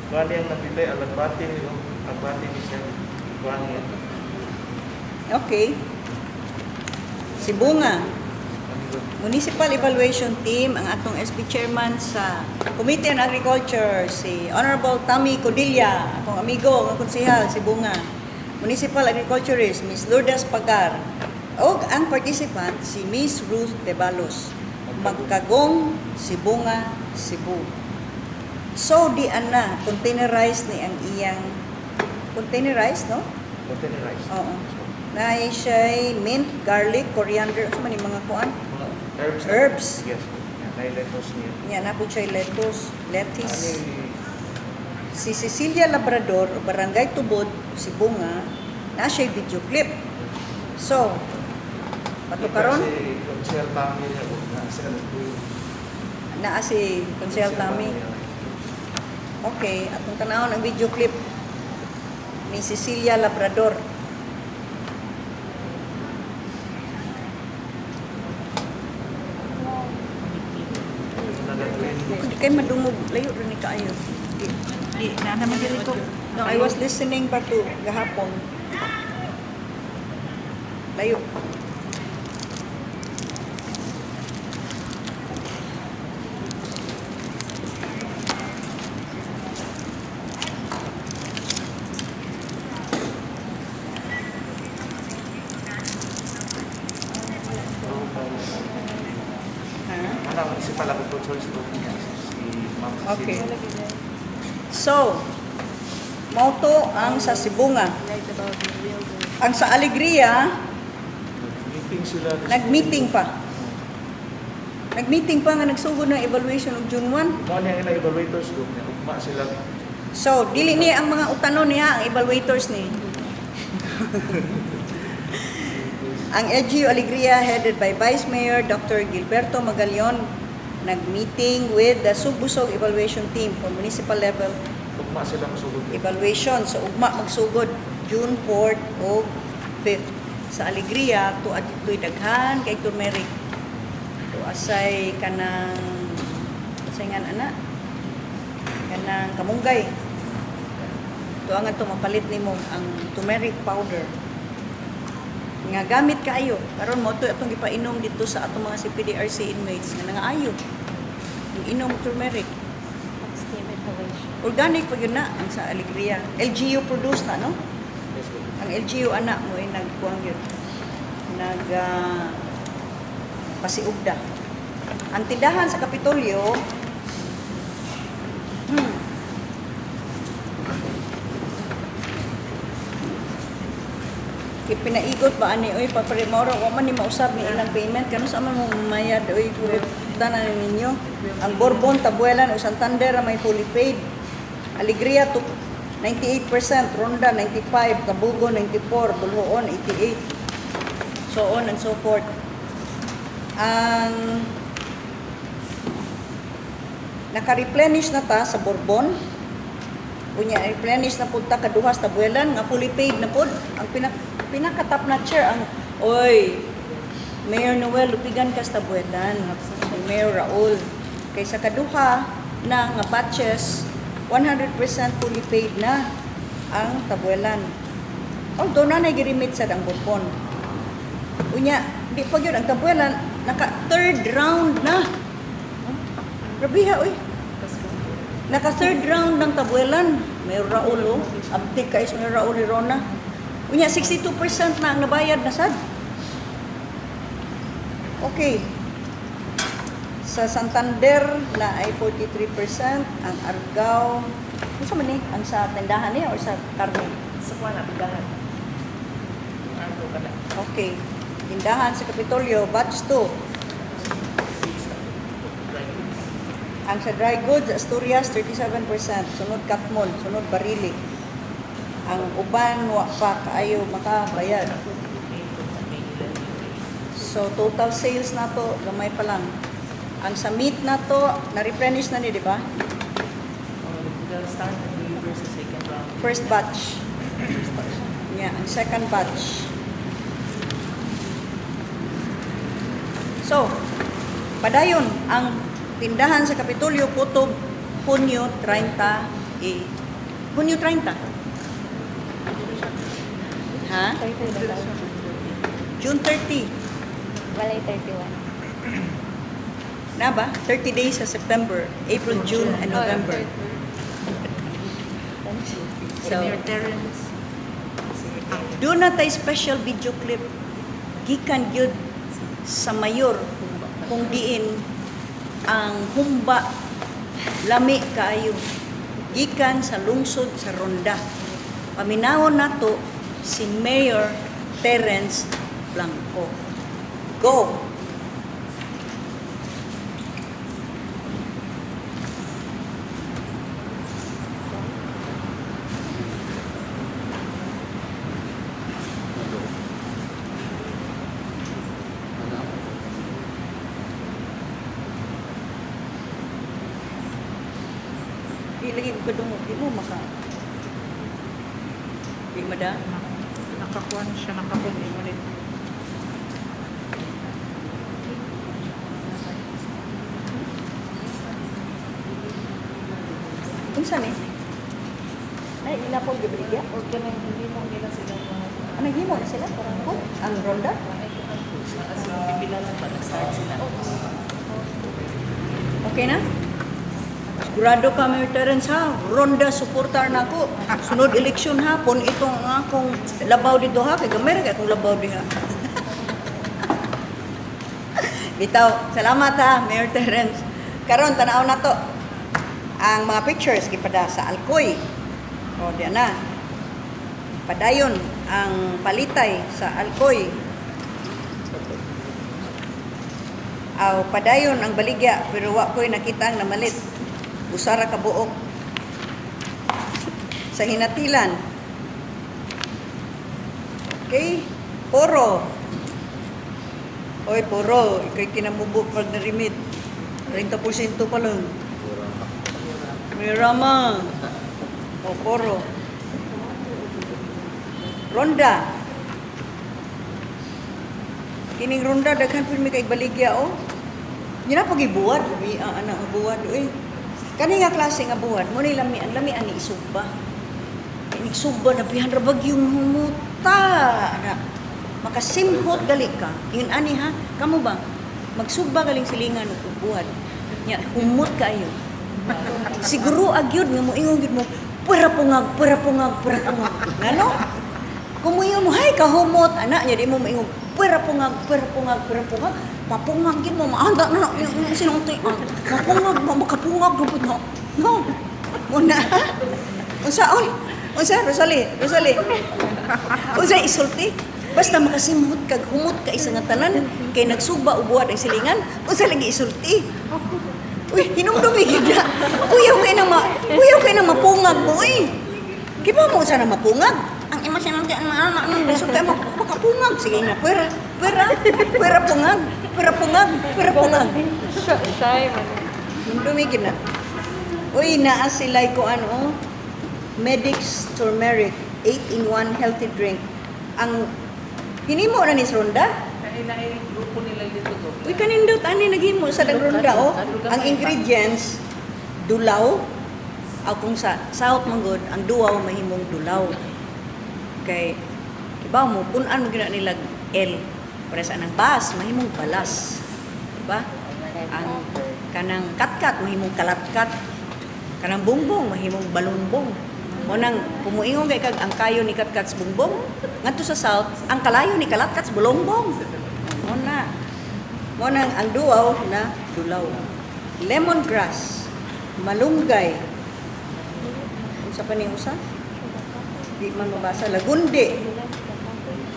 Kuan ang nagbitay alagbati ni agbati ni siya. Kuan niya. Okay. Si Bunga, Kani Municipal Evaluation Team, ang atong SP Chairman sa Committee on Agriculture, si Honorable Tommy Codilla, akong amigo, ang konsehal, si Bunga. Municipal Agriculturist, Ms. Lourdes Pagar. Og ang participant si Miss Ruth Debalos, Magkagong, Sibonga, Cebu. So di ana containerized ni ang iyang containerized, no? Containerized. Oo. Naay siya'y mint, garlic, coriander, unsa man ni mga kuan? Mga herbs. Herbs. Yes. Yeah, naay lettuce niya. Nya na po siya'y lettuce, lettuce. Ani Si Cecilia Labrador, Barangay Tubod, Sibonga, na siya'y video clip. So, pato karon Si Consel Tami niya po. Na si ano po yung- naa si Consel Tami. Okay, atong tanawon ang video clip ni Cecilia Labrador. Nagagawin. Di kay madungog, layo rin ni kaayo. Di. Di, na naman diri ko. No, I was listening pa to gahapon. Layo. Ha? Ano, isip pala ko choice to niya si Ma'am Okay. Cecilia. So, mao to ang sa Sibonga. Ang sa Alegria, Nag-meeting sila. this nag-meeting pa. morning. Nag-meeting pa nga nagsugod ng evaluation og June 1. Mao niya ila evaluators group niya. Ugma sila. So, dili ni ang mga utanon niya, ang evaluators ni. Ang LGU Alegria headed by Vice Mayor Dr. Gilberto Magallon nag-meeting with the Sugbusog Evaluation Team for municipal level Ugma sila masugod. evaluation. So, ugma magsugod June 4th o 5th. Sa Alegria, tuad dito'y daghan kay turmeric. Tuasay kanang say nga ana kanang kamunggay. Tuwa nga to mapalit nimo ang turmeric powder nga gamit kaayo karon mo to atong gipainom dito sa atong mga CPDRC inmates nga nangaayo inom turmeric. Steam inhalation. Organic pa yun na ang sa Alegria. LGU produce na, no? Yes, ma'am. Ang LGU ana mo ay nagkuang yun. Nag pasiugda. Ang tindahan sa Kapitolyo, Ipinaigot ba ani oy paparimoro wa man ni mausab ni ilang payment kanu sa man mo mayad oy tanan ninyo ang Bourbon, Tabuelan o Santander ang may fully paid. Alegria to 98%, Ronda 95, Kabugo 94, Bulhoon 88, so on and so forth. Ang naka-replenish na ta sa Bourbon. Unya, replenish na pud ta kaduha sa Tabuelan nga fully paid na pud. Ang pinaka top notcher ang oy Mayor Noel lupigan ka sa Tabuelan, si Mayor Raul. Kaysa kaduha na nga batches 100% fully paid na ang Tabuelan. Although na girimit sad ang Bourbon. Unya, di pa gyud ang Tabuelan naka third round na. Grabe oy. Naka third round ng Tabuelan. Mayor Raul, oh. Abtik kay Mayor Raul ni Rona. Unya, 62% na ang nabayad na sad. Okay. Sa Santander na ay 43%, ang Argao, ano sa man ni? Ang sa tindahan niya or sa karne? Sa kuha na, tindahan. Argo ka na. Okay. Tindahan sa Kapitolyo, batch 2. Ang sa dry goods, Asturias, 37%. Sunod Katmon, sunod Barili. Ang uban, wa pa kaayo makabayad. So, total sales na to, gamay pa lang. Ang sa meat na to, na-replenish na ni, di ba? The start and deliver sa second round. First batch. First batch. Yeah, ang second batch. So, padayon ang tindahan sa Kapitolyo Kutob Hunyo 30 eh, Hunyo 30. Ha? June 30. Walay 31. Na ba? 30 days sa September, April, June, and November. So, Mayor Terrence. do na tay special video clip. Gikan gyud sa mayor kung diin ang humba lami kaayo gikan sa lungsod sa Ronda. Paminawon nato si Mayor Terence Blanco. Go! Di lagi ko kadungog, di mo maka. Di mada? Nakakuha na siya, nakakuha mo rin. Unsa ni? Ay, ila po gibaligya. Or kanang hindi mo nila sila mga Ano himo na sila? Oh, ang ronda? as in, pipila lang ba, nag-start sila. Okay na? Sigurado ka, Mayor Terence, ha? Ronda, suportar na ako. Sunod eleksyon hapon, itong akong labaw dito, ha? Kay gamay ra kay akong labaw diha. Bitaw, salamat ha, Mayor Terence. Karon tanaw na to. Ang mga pictures gipada sa Alcoy. O, diyan na. Padayon ang palitay sa Alcoy. Aw, padayon ang baligya pero wa ko'y nakita ang namalit. Usara ka buok. Sa hinatilan. Okay, poro. Oy, poro, ika'y kinamubo pag narimit. 30% pa lang. May rama. O, poro. Ronda. Kining ronda daghan pud mi kay baligya oh. Nya na pag ibuwad, bi ang anak nga buwad oy. Kani nga klase nga buwad mo ni lami ang lami ani isugba. Kay nig sugba na bihan ra bagyong humuta ana. Makasimhot gali ka. Ingon ani ha, kamo ba? Magsugba galing silingan og buwad. Nya humot kaayo. Siguro agyud nga moingon gyud mo, pwera pungag, pwera pungag, pwera pungag. Ngano? Kung moingon mo, hay kahumot, anak niya, di mo moingon, pwera pungag, pwera pungag, pwera pungag. Mapungag yun mo, maanda na, yung sinunti, mapungag, makapungag, na no. No. Muna. Unsa, on? Unsa, Rosalie, Rosalie. Unsa isulti? Basta makasimhot kag humot ka isa nga tanan kay nagsuba og buhat ang silingan, unsa lagi isulti? Uy, hinumdumi gid na. Kuyaw kay nang ma, kuyaw kay nang mapungag mo uy. Kiba mo sa na mapungag? Ang ima siya nang ang anak nang lisod kay makapungag sige na. Pwera, pwera, pwera pungag, pwera pungag, pwera pungag. Shy man. Hinumdumi gid na. Uy, naa sila ko ano, Medix Turmeric 8-in-1 healthy drink. Ang hinimo na ni Ronda. Naay grupo nila dito do. Uy, kanindot ani naghimo sa ronda oh. Ang ingredients dulaw aw kung sa South manggod ang duwaw mahimong dulaw. Kay kibaw mo pun-an mo gina nila L. Para sa anang bas mahimong balas. Diba? Ang kanang katkat mahimong kalatkat. Kanang bungbong mahimong balungbong. Mo nang kumuingon kay kag ang kayo ni katkat sa bungbong ngadto sa South ang kalayo ni kalatkat sa bulongbong. Mo na. Mo nang ang duwaw na dulaw. Lemongrass, malunggay. Unsa pa ni usa? Di man mabasa. Lagundi,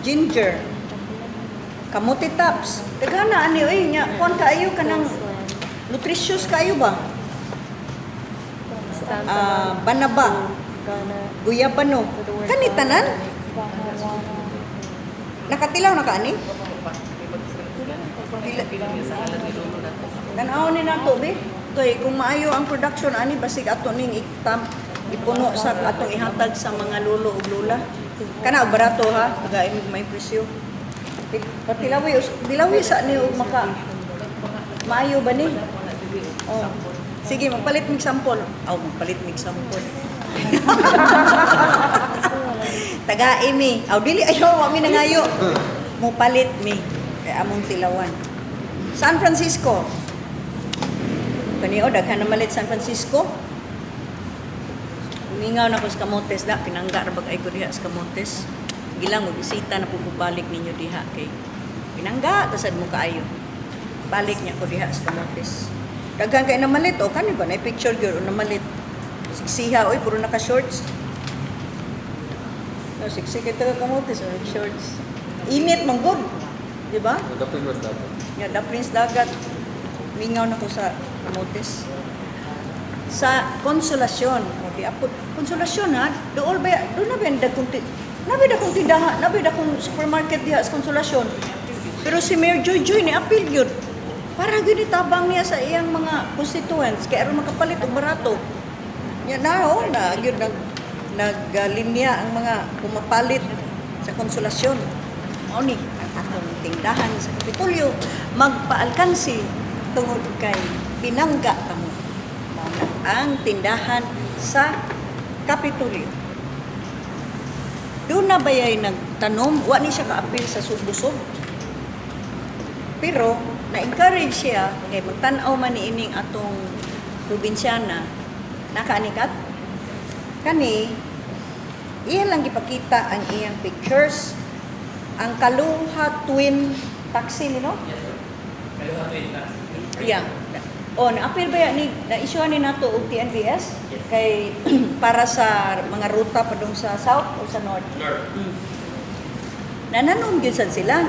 ginger, kamote tops. Daghan na ani oy nya kuan kaayo kanang nutritious kaayo ba? Ah, banaba, guyabano. Kani tanan nakatilaw na ka ani? Pila sa ngalan ni Lolo na to. Tanaw ni nato be. Kay kung maayo ang production ani basig ato ning itam ipuno sa atong ihatag sa mga lolo ug lola. Kana og barato ha, tagay mig may presyo. Patilawi dilawi sa ni og maka maayo ba ni? Oh. Sige, magpalit mig sampol. Aw, magpalit mig sampol. Tagai mi. Aw dili ayo wa mi nangayo. Mopalit mi kay among tilawan. San Francisco. Kani o daghan na malit San Francisco. Mingaw na ko sa Camotes da, pinangga ra bag-ay ko diha sa Camotes. Gilang mo bisita na pud ko balik ninyo diha kay Pinangga tasad mo kaayo. Balik niya ko diha sa kamotes. Daghan kay namalit o kani ba na picture gyud o namalit. Siksiha oy, puro naka shorts. No, siksi kay taga kamotes or shorts. Init man gud. Di ba? Dapin mas dapat. Nga da Prince Dagat. Mingaw na ko sa kamotes. Sa Konsolasyon, o di apod Konsolasyon ha, dool ba do na ba dagkong na ba dakong tindahan, na ba dakong supermarket diha sa Konsolasyon. Pero si Mayor Joy Joy ni apil gyud. Para gyud tabang niya sa iyang mga constituents kay aron makapalit og barato. Nya na oh, na gyud naglinya ang mga pumapalit sa Konsolasyon. Mao ni ang atong tindahan sa Kapitolyo magpaalkansi tungod kay pinangga kamo. Mao na ang tindahan sa Kapitolyo. Doon na ba yay nagtanom? Wa ni siya kaapil sa sugbusog. Pero na-encourage siya kay magtan-aw man ni ining atong probinsyana nakaanikat kani iya lang gipakita ang iyang pictures, ang Kaluha Twin Taxi ni, no? Kaluha Twin Taxi. Yeah. Oh, naapil ba ya ni na-issue ni nato og TNVS Yes. kay para sa mga ruta padung sa south o sa north? North. Nananom gyud sad sila.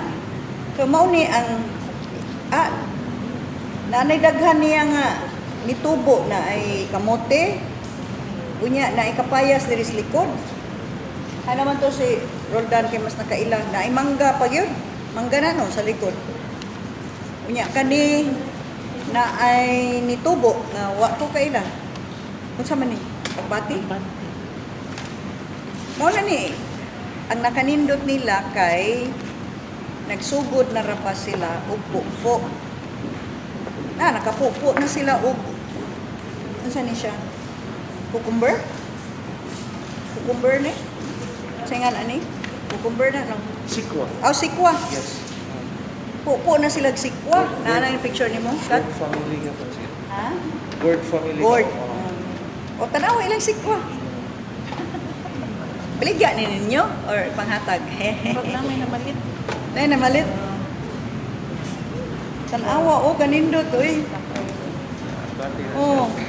So mao ni ang nanay daghan niya nga nitubo na ay kamote. Unya na ay kapayas diri sa likod. Ana man to si Roldan kay mas nakaila na ay mangga pa gyud. Mangga na no sa likod. Unya kani na ay nitubo nga wa ko kaila. Unsa man ni? Pagbati? Mao na ni ang nakanindot nila kay nagsugod na ra pa sila og pupo. Na nakapupo na sila og unsa ni siya? Cucumber? Cucumber ni? Sa nga ani? Cucumber na no? Sikwa. Aw, sikwa. Yes. Pupo na sila og sikwa. Naa na yung picture nimo? Kat? Gourd family ka po siya. Ha? Gourd family. Gourd. Oo. O tanaw ilang sikwa. Baligya ni ninyo or panghatag? Pag na may namalit. Nay namalit. Tanawa o kanindot oy. Agbati na Oh, siya.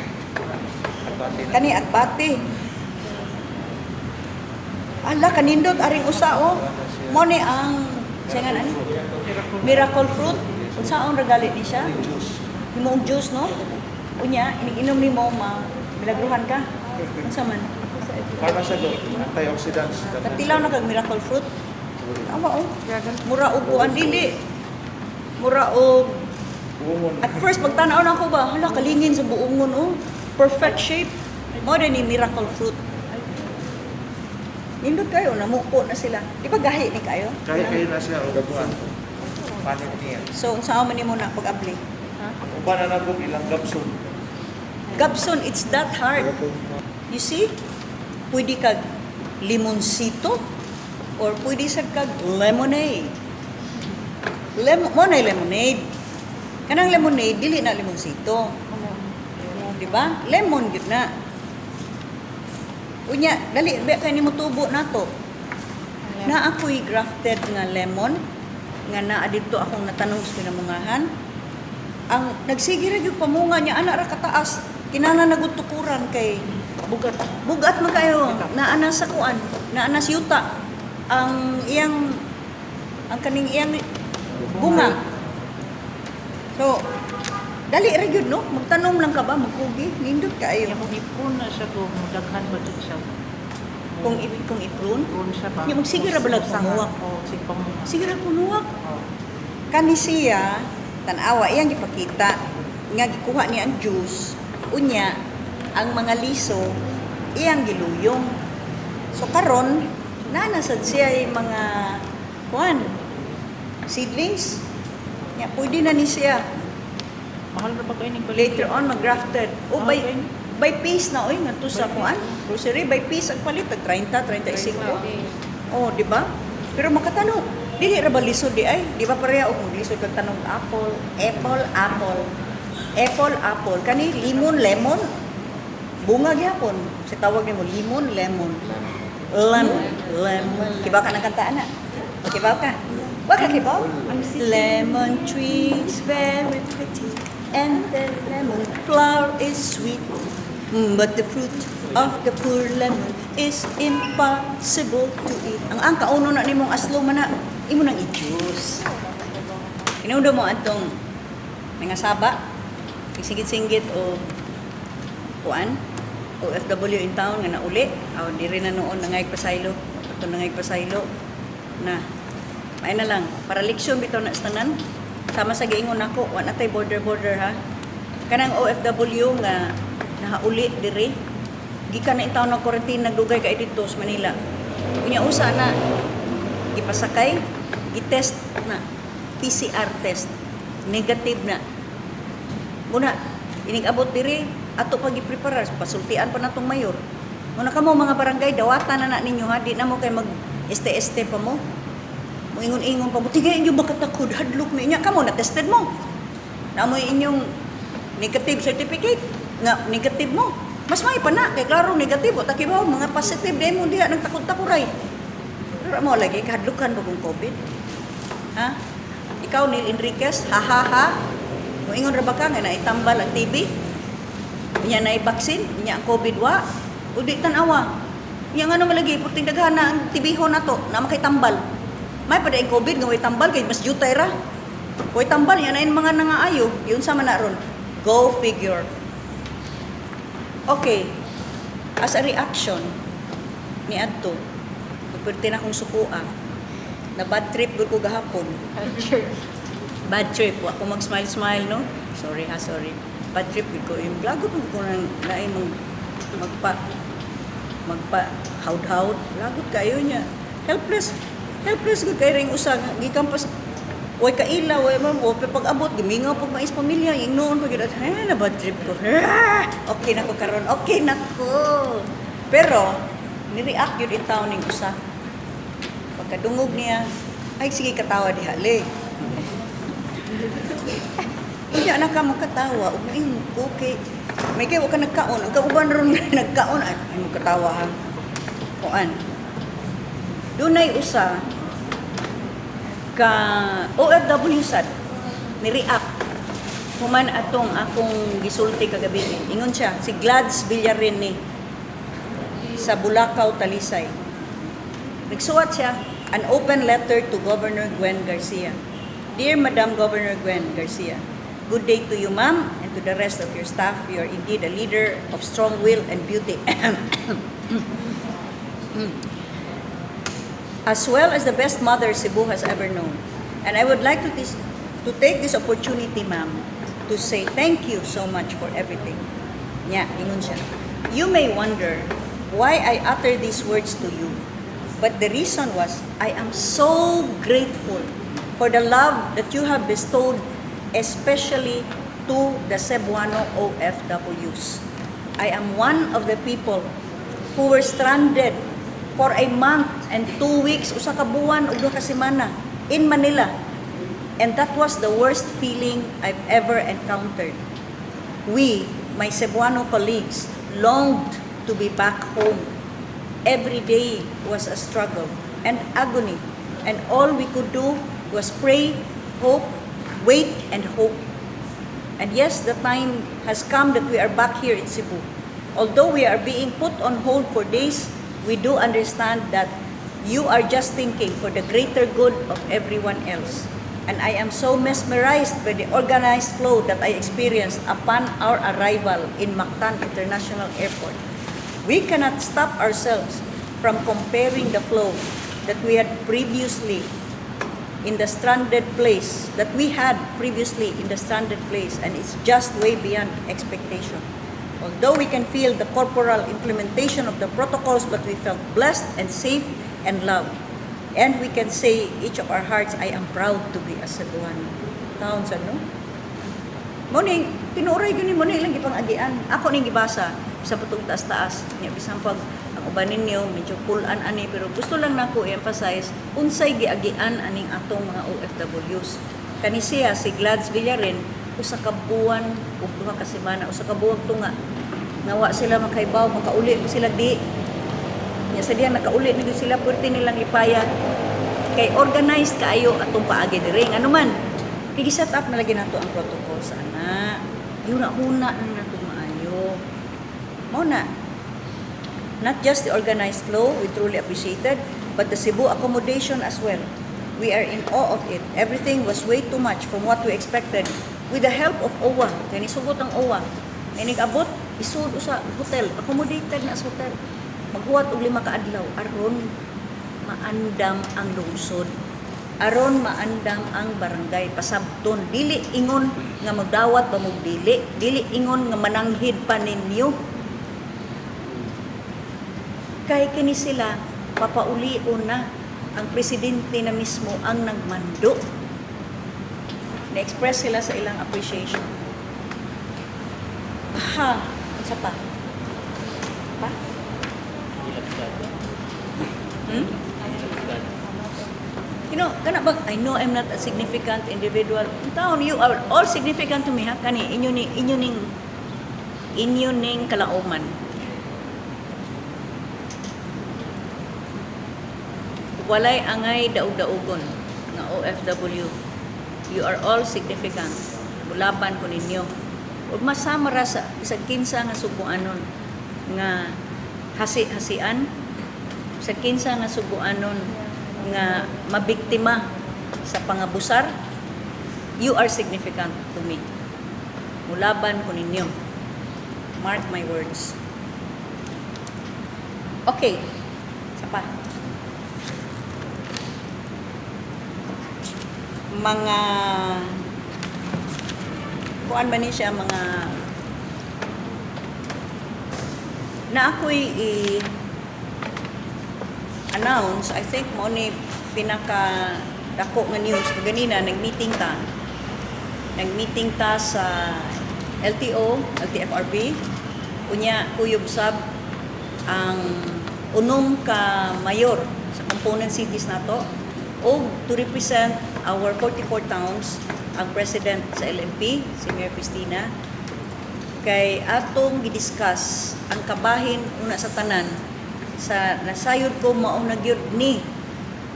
Agbati na. kani agbati. Ala kanindot aring usa oh. Mo ni ang singan ani? Miracle fruit. Unsaon ra gali ni siya? Juice. Himoong juice, no? Unya, iniinom nimo ma milagruhan ka. Unsa man? Para sa go, antioxidants. Katilaw na kag miracle fruit. Awa oh. Mura og kuan dili. Mura og Buongon. At first, pagtanaw na ako ba, hala, kalingin sa buongon, oh. Perfect shape. Mo ni miracle fruit. Nindot kayo, namupo na sila. Di ba gahi ni kayo? Kaya kayo na siya o kuan. Panit niya. So, unsa man nimo na pag-abli? Uban na nagog ilang gapson. Gabson, it's that hard. You see? Pwede kag limoncito or pwede sad kag lemonade. Mo na lemonade. Kanang lemonade, dili na limoncito. Di ba? Lemon gyud na. Unya, dali ba kay nimo tubo nato. Na ako'y grafted nga lemon nga naa didto akong natanom sa pinamungahan. Ang nagsige ra gyud pamunga niya ana ra kataas. Kinahanglan na gud tukuran kay Bugat. bugat man kayo. Naa na sa kuan, naa na sa yuta. Ang iyang ang kaning iyang bunga. So, dali ra gyud no? Magtanom lang ka ba, magkugi, nindot kaayo. Kaya kung i-prune na siya kung daghan ba dyan siya. Kung i-prune, Prune siya ba? Yung magsige ra balag pamuwak. Oo, sige pamuwak. Sige ra punuwak. Oo. Kani siya, tan-awa iyang gipakita nga gikuha niya ang juice. Unya, ang mga liso iyang giluyong. So karon, naa na sad siya yung mga kuan seedlings. Nya pwede na ni siya Mahal ra ba kayo ning later on maggrafted. O Ah, by okay. by piece na oy ngadto sa kuan. Grocery by piece ang palit tag 30, 35. Oh, di ba? Pero makatanong, dili ra ba lisod di ay? Di ba pareha og maglisod kag tanong apple, apple, apple. Apple, apple. Kani lemon, lemon. Bunga gyapon. Sa tawag nimo lemon, lemon. Lemon, lemon. Kibaw ka ng kanta ana? Kibaw ka? Wa ka kibaw? Ang city. Lemon tree is very pretty and the lemon flower is sweet. But the fruit of the poor lemon is impossible to eat. Ang kauno na nimong aslo man na, imo nang i-juice. Inudo mo atong mga saba, singgit-singgit o kuan, OFW in town nga nauli, aw diri na noon nangay pasaylo, ato nangay pasaylo na. May na lang, para leksyon bitaw na sa tanan. Sama sa giingon nako, wa na tay border-border ha. Kanang OFW nga nahauli diri, gikan na in town ng quarantine, nagdugay kay didto sa Manila. Unya usa na gipasakay, gitest na PCR test, negative na. Muna, inig-abot diri, ato pag gipreparar, pasultian pa natong mayor. Muna kamo mga barangay, dawatan na na ninyo ha, di na mo kay mag este-este pa mo. Moingon-ingon pa mo, tigay inyo makatakod, hadlok na inya. Kamo, na-tested mo. Naamoy inyong negative certificate, nga negative mo. Mas may pa na, kay klaro negative, o takibaw, mga positive, di mo diha, nagtakod-takuray. Pero mo lagi, kahadlukan ba kung COVID? Ha? Ikaw, Neil Enriquez, ha ha ha. Moingon ra ba ka nga naitambal ang TB? Unya na vaccine, unya ang COVID wa. O di tan-awa. Unya nga naman lagi, purting daghan na ang TB ho nato, na makitambal. May pa ang COVID nga way tambal kay mas jutay ra. Way tambal yan na mga nangaayo, yun sa man na ron. Go figure. Okay. As a reaction ni adto, perti na akong sukua. Na bad trip gud ko gahapon. Bad trip, wa ko mag-smile smile no. Sorry ha, sorry. Bad trip gud ko yung lagot mo ko nang naay mag magpa magpa hawd-hawd. Lagot kayo niya. Helpless. Helpless gud kay ring usa nga gikan pa way kaila, way man, o pag-abot, gimingaw pag mais pamilya, ingnoon pag yun, eh, na bad trip ko. Ah, okay na ko karon, okay na ko. Pero, ni-react yun in town ning usa. Pagkadungog niya, ay sige katawa diha, le. Unya na ka makatawa, ug moingon ko kay may kay wa ka nagkaon, ang kauban ron nagkaon ay, ay mo katawa ha. Kuan. Dunay usa ka OFW sad ni-react human atong akong gisulti kagabi. Ingon siya, si Glads Villarin ni sa Bulacau, Talisay. Nagsuwat siya an open letter to Governor Gwen Garcia. Dear Madam Governor Gwen Garcia, good day to you, ma'am, and to the rest of your staff. You are indeed a leader of strong will and beauty, as well as the best mother Cebu has ever known. And I would like to take this opportunity, ma'am, to say thank you so much for everything. Nya, ingon siya. You may wonder why I utter these words to you. But the reason was, I am so grateful for the love that you have bestowed, especially to the Cebuano OFWs. I am one of the people who were stranded for a month and 2 weeks, usa ka buwan ug duha ka semana in Manila. And that was the worst feeling I've ever encountered. We, my Cebuano colleagues, longed to be back home. Every day was a struggle and agony, and all we could do was pray, hope, wait, and hope. And yes, the time has come that we are back here in Cebu. Although we are being put on hold for days, we do understand that you are just thinking for the greater good of everyone else. And I am so mesmerized by the organized flow that I experienced upon our arrival in Mactan International Airport. We cannot stop ourselves from comparing the flow that we had previously in the stranded place, that we had previously in the stranded place, and it's just way beyond expectation. Although we can feel the corporal implementation of the protocols, but we felt blessed and safe and loved. And we can say each of our hearts, "I am proud to be a Cebuano." Taon sa no? Morning, tinuoray gyud ni mo ni ilang gipang-agian. Ako ning gibasa sa patong taas-taas. Nya bisan pag ang uban ninyo medyo pulan ani, pero gusto lang nako i-emphasize unsay giagian aning atong mga OFWs. Kani siya si Glads Villarin, usa ka buwan ug duha ka semana, usa ka buwag tunga. Nawa sila makaibaw, makauli sila di. Nya sa diha nakauli na gyud sila, puwerte nilang lipaya. Kay organized kaayo atong paagi diri. Ngano man, kay gi-set up na lagi nato ang protocol sa ana. Gihuna-huna na nato maayo. Mao na. Not just the organized flow, we truly appreciated, but the Cebu accommodation as well. We are in awe of it. Everything was way too much from what we expected. With the help of OWWA, kay nisugot ang OWWA. Kay nag-abot, isud usa hotel, accommodated na sa hotel. Maghuwat og 5 ka adlaw aron maandam ang lungsod. Aron maandam ang barangay, pasabton. Dili ingon nga magdawat ba mog dili, dili ingon nga mananghid pa ninyo. Kay kini sila papaulion na, ang presidente na mismo ang nagmando. Na-express sila sa ilang appreciation. Ha, unsa pa? Pa? Hmm? Kana bang, I know I'm not a significant individual. Taon, you are all significant to me, ha? Kani, inyo ning kalauman. Walay angay daog-daogon nga OFW. You are all significant. Mulaban ko ninyo. Ug masama ra sa bisag kinsa nga subuanon nga hasi-hasian, sa kinsa nga subuanon nga mabiktima sa pangabusar, you are significant to me. Mulaban ko ninyo. Mark my words. Okay. Isa pa. Mga kuan man ni siya, mga na ako'y i-announce, I think mo ni pinaka dako nga news kaganina. Nag-meeting ta sa LTO, LTFRB, unya kuyog sab ang unom ka mayor sa component cities nato og to represent our 44 towns ang president sa LMP, si Mayor Cristina, kay atong gidiscuss ang kabahin una sa tanan sa nasayod ko mao na gyud ni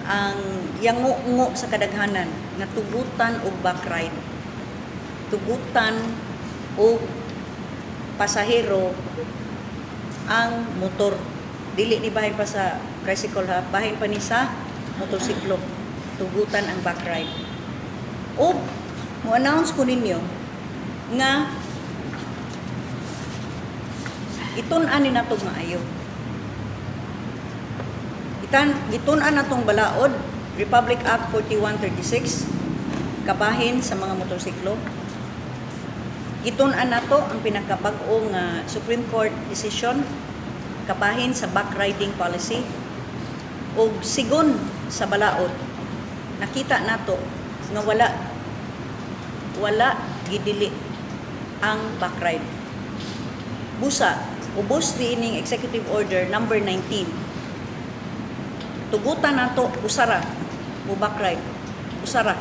ang yango-ngo sa kadaghanan nga tugutan og back ride, tugutan og pasahero ang motor. Dili ni bahin pa sa tricycle ha, bahin pa ni sa motorsiklo. Tugutan ang back ride. Og mo-announce ko ninyo nga itun-an ni nato maayo. Gitun-an natong balaod, Republic Act 4136, kabahin sa mga motorsiklo. Gitun-an nato ang pinakabag-o nga Supreme Court decision kabahin sa back riding policy. Og sigon sa balaod, nakita nato nga wala gidili ang back ride. Busa, ubos diining Executive Order number 19. Tugutan nato usara mo back ride. Usara.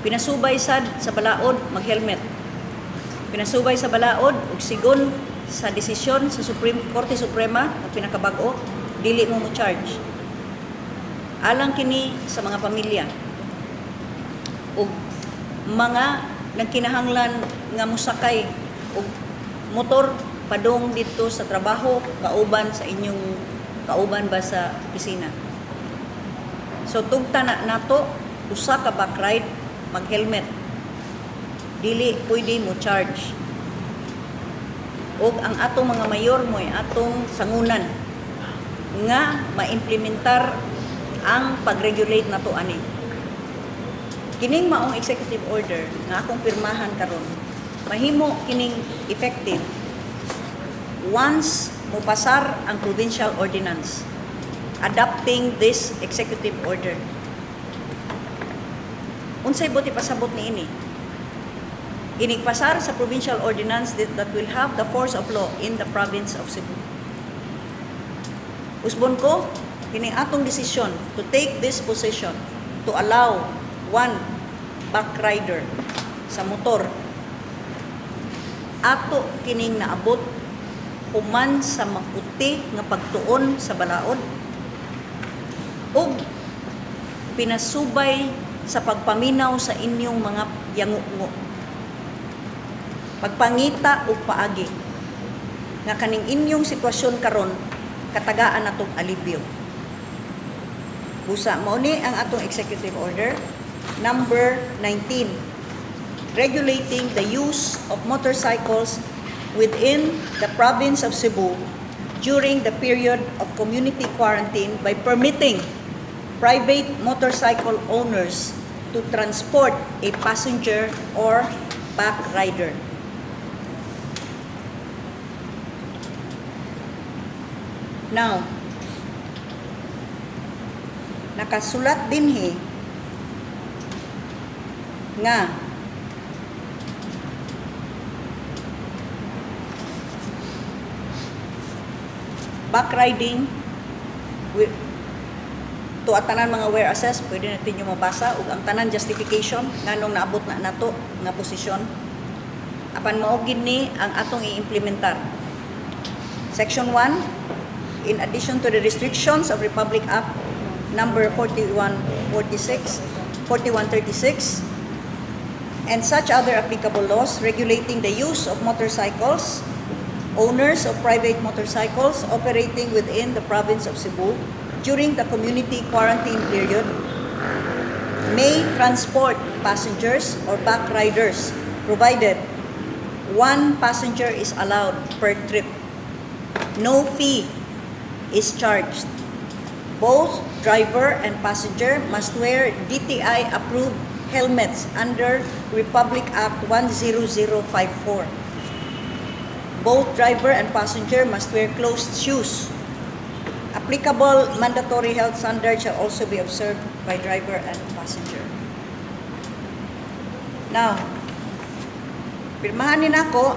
Pinasubay sad sa balaod mag-helmet. Pinasubay sa balaod ug sigon sa desisyon sa Supreme Korte Suprema ang pinakabag-o, dili mo mo charge. Alang kini sa mga pamilya ug mga nagkinahanglan nga mosakay og motor padung didto sa trabaho, kauban sa inyong kauban ba sa opisina. So tugta na nato usa ka back ride, mag-helmet. Dili pwede mo charge. Og ang atong mga mayor mo'y atong sangunan nga maimplementar ang pag-regulate nato ani. Kining maong executive order nga akong pirmahan karon, mahimo kining effective once mopasar ang provincial ordinance adopting this executive order. Unsay buot ipasabot niini? Inigpasar sa provincial ordinance that will have the force of law in the province of Cebu. Usbon ko, kini atong desisyon to take this position to allow one back rider sa motor, ato kining naabot human sa maputi nga pagtuon sa balaod ug Pinasubay sa pagpaminaw sa inyong mga yangungo. Pagpangita og paagi nga kaning inyong sitwasyon karon katagaan natong alibyo. Busa mao ni ang atong executive order number 19, regulating the use of motorcycles within the province of Cebu during the period of community quarantine by permitting private motorcycle owners to transport a passenger or back rider. Now, nakasulat dinhi nga back riding to at tanan mga whereases, pwede natin yung mabasa ug ang tanan justification nganong naabot na nato nga posisyon. Apan mao gid ni ang atong i-implementar. Section 1, in addition to the restrictions of Republic Act number 4146, 4136, and such other applicable laws regulating the use of motorcycles, owners of private motorcycles operating within the province of Cebu during the community quarantine period may transport passengers or back riders, provided one passenger is allowed per trip. No fee is charged. Both driver and passenger must wear DTI-approved helmets under Republic Act 10054. Both driver and passenger must wear closed shoes. Applicable mandatory health standards shall also be observed by driver and passenger. Now, pirmahan ni nako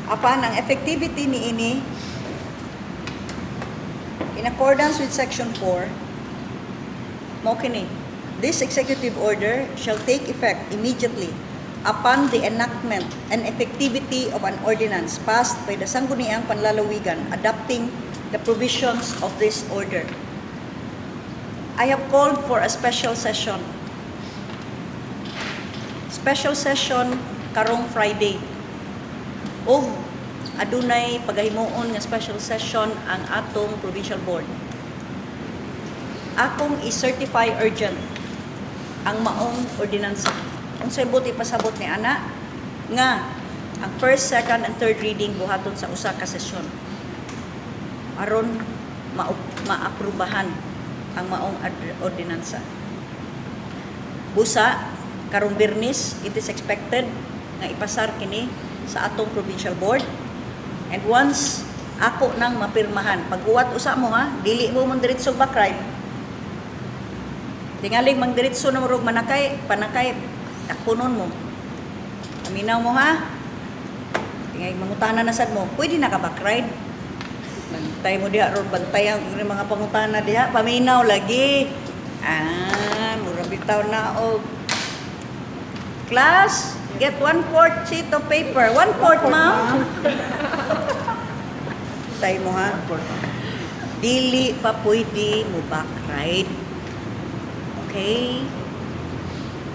apan ang effectivity ni ini in accordance with Section 4, mao kini: This executive order shall take effect immediately upon the enactment and effectivity of an ordinance passed by the Sangguniang Panlalawigan adopting the provisions of this order. I have called for a special session. Special session karong Friday. Og adunay pagahimuon nga special session ang atong provincial board. Akong i-certify urgent ang maong ordinansa. Unsay buot ipasabot ni ana? Nga ang first, second, and third reading buhaton sa usa ka sesyon aron maaprubahan ang maong ordinansa. Busa karong Biyernes, it is expected nga ipasar kini sa atong provincial board. And once ako nang mapirmahan, pag-uwat usa mo ha, dili mo mong diretso back ride. Tingaling mang diretso na murog manakay, panakay, takpunon mo. Aminaw mo ha. Tingaling mangutana na sad mo, pwede na ka back ride? Bantay mo diha ron, bantay ang mga pangutana diha, paminaw lagi. Ah, mura bitaw na og class, get 1/4 sheet of paper. 1/4, ma'am. Tay mo ha. Dili pa pwede mo back ride. Okay?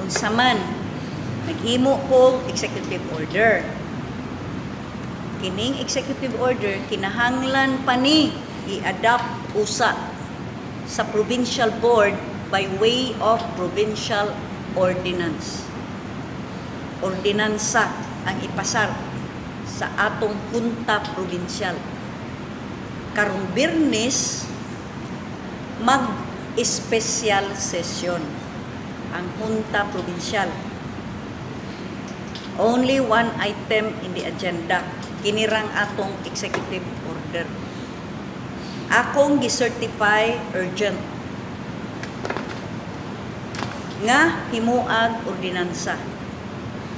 Unsa man, naghimo kog executive order. Kining executive order, kinahanglan pa ni i-adopt usa sa provincial board by way of provincial ordinance. Ordinansa ang ipasar sa atong junta probinsyal. Karong Biyernes, mag-special session ang junta probinsyal. Only one item in the agenda, kinirang atong executive order. Akong gi-certify urgent nga himuag ordinansa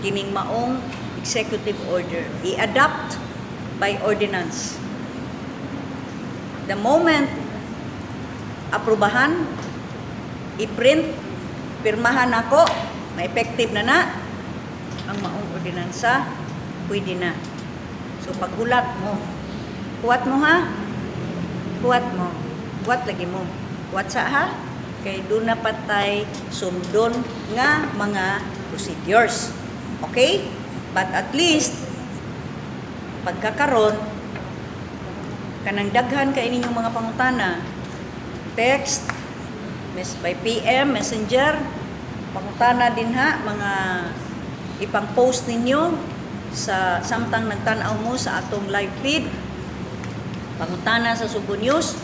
kining maong executive order, i-adopt by ordinance. The moment aprubahan, i-print, pirmahan nako, ma-effective na na ang maong ordinansa, pwede na. So paghulat mo, huwat mo ha. Huwat mo. Huwat lagi mo. Huwat sa ha? Kay duna pa tay sundon nga mga procedures. Okay? But at least, pagkakaron, kanang daghan kay ninyong mga pangutana, text, by PM, Messenger, pangutana din ha, mga ipang-post ninyo sa samtang nagtan-aw mo sa atong live feed. Pangutana sa Subo News,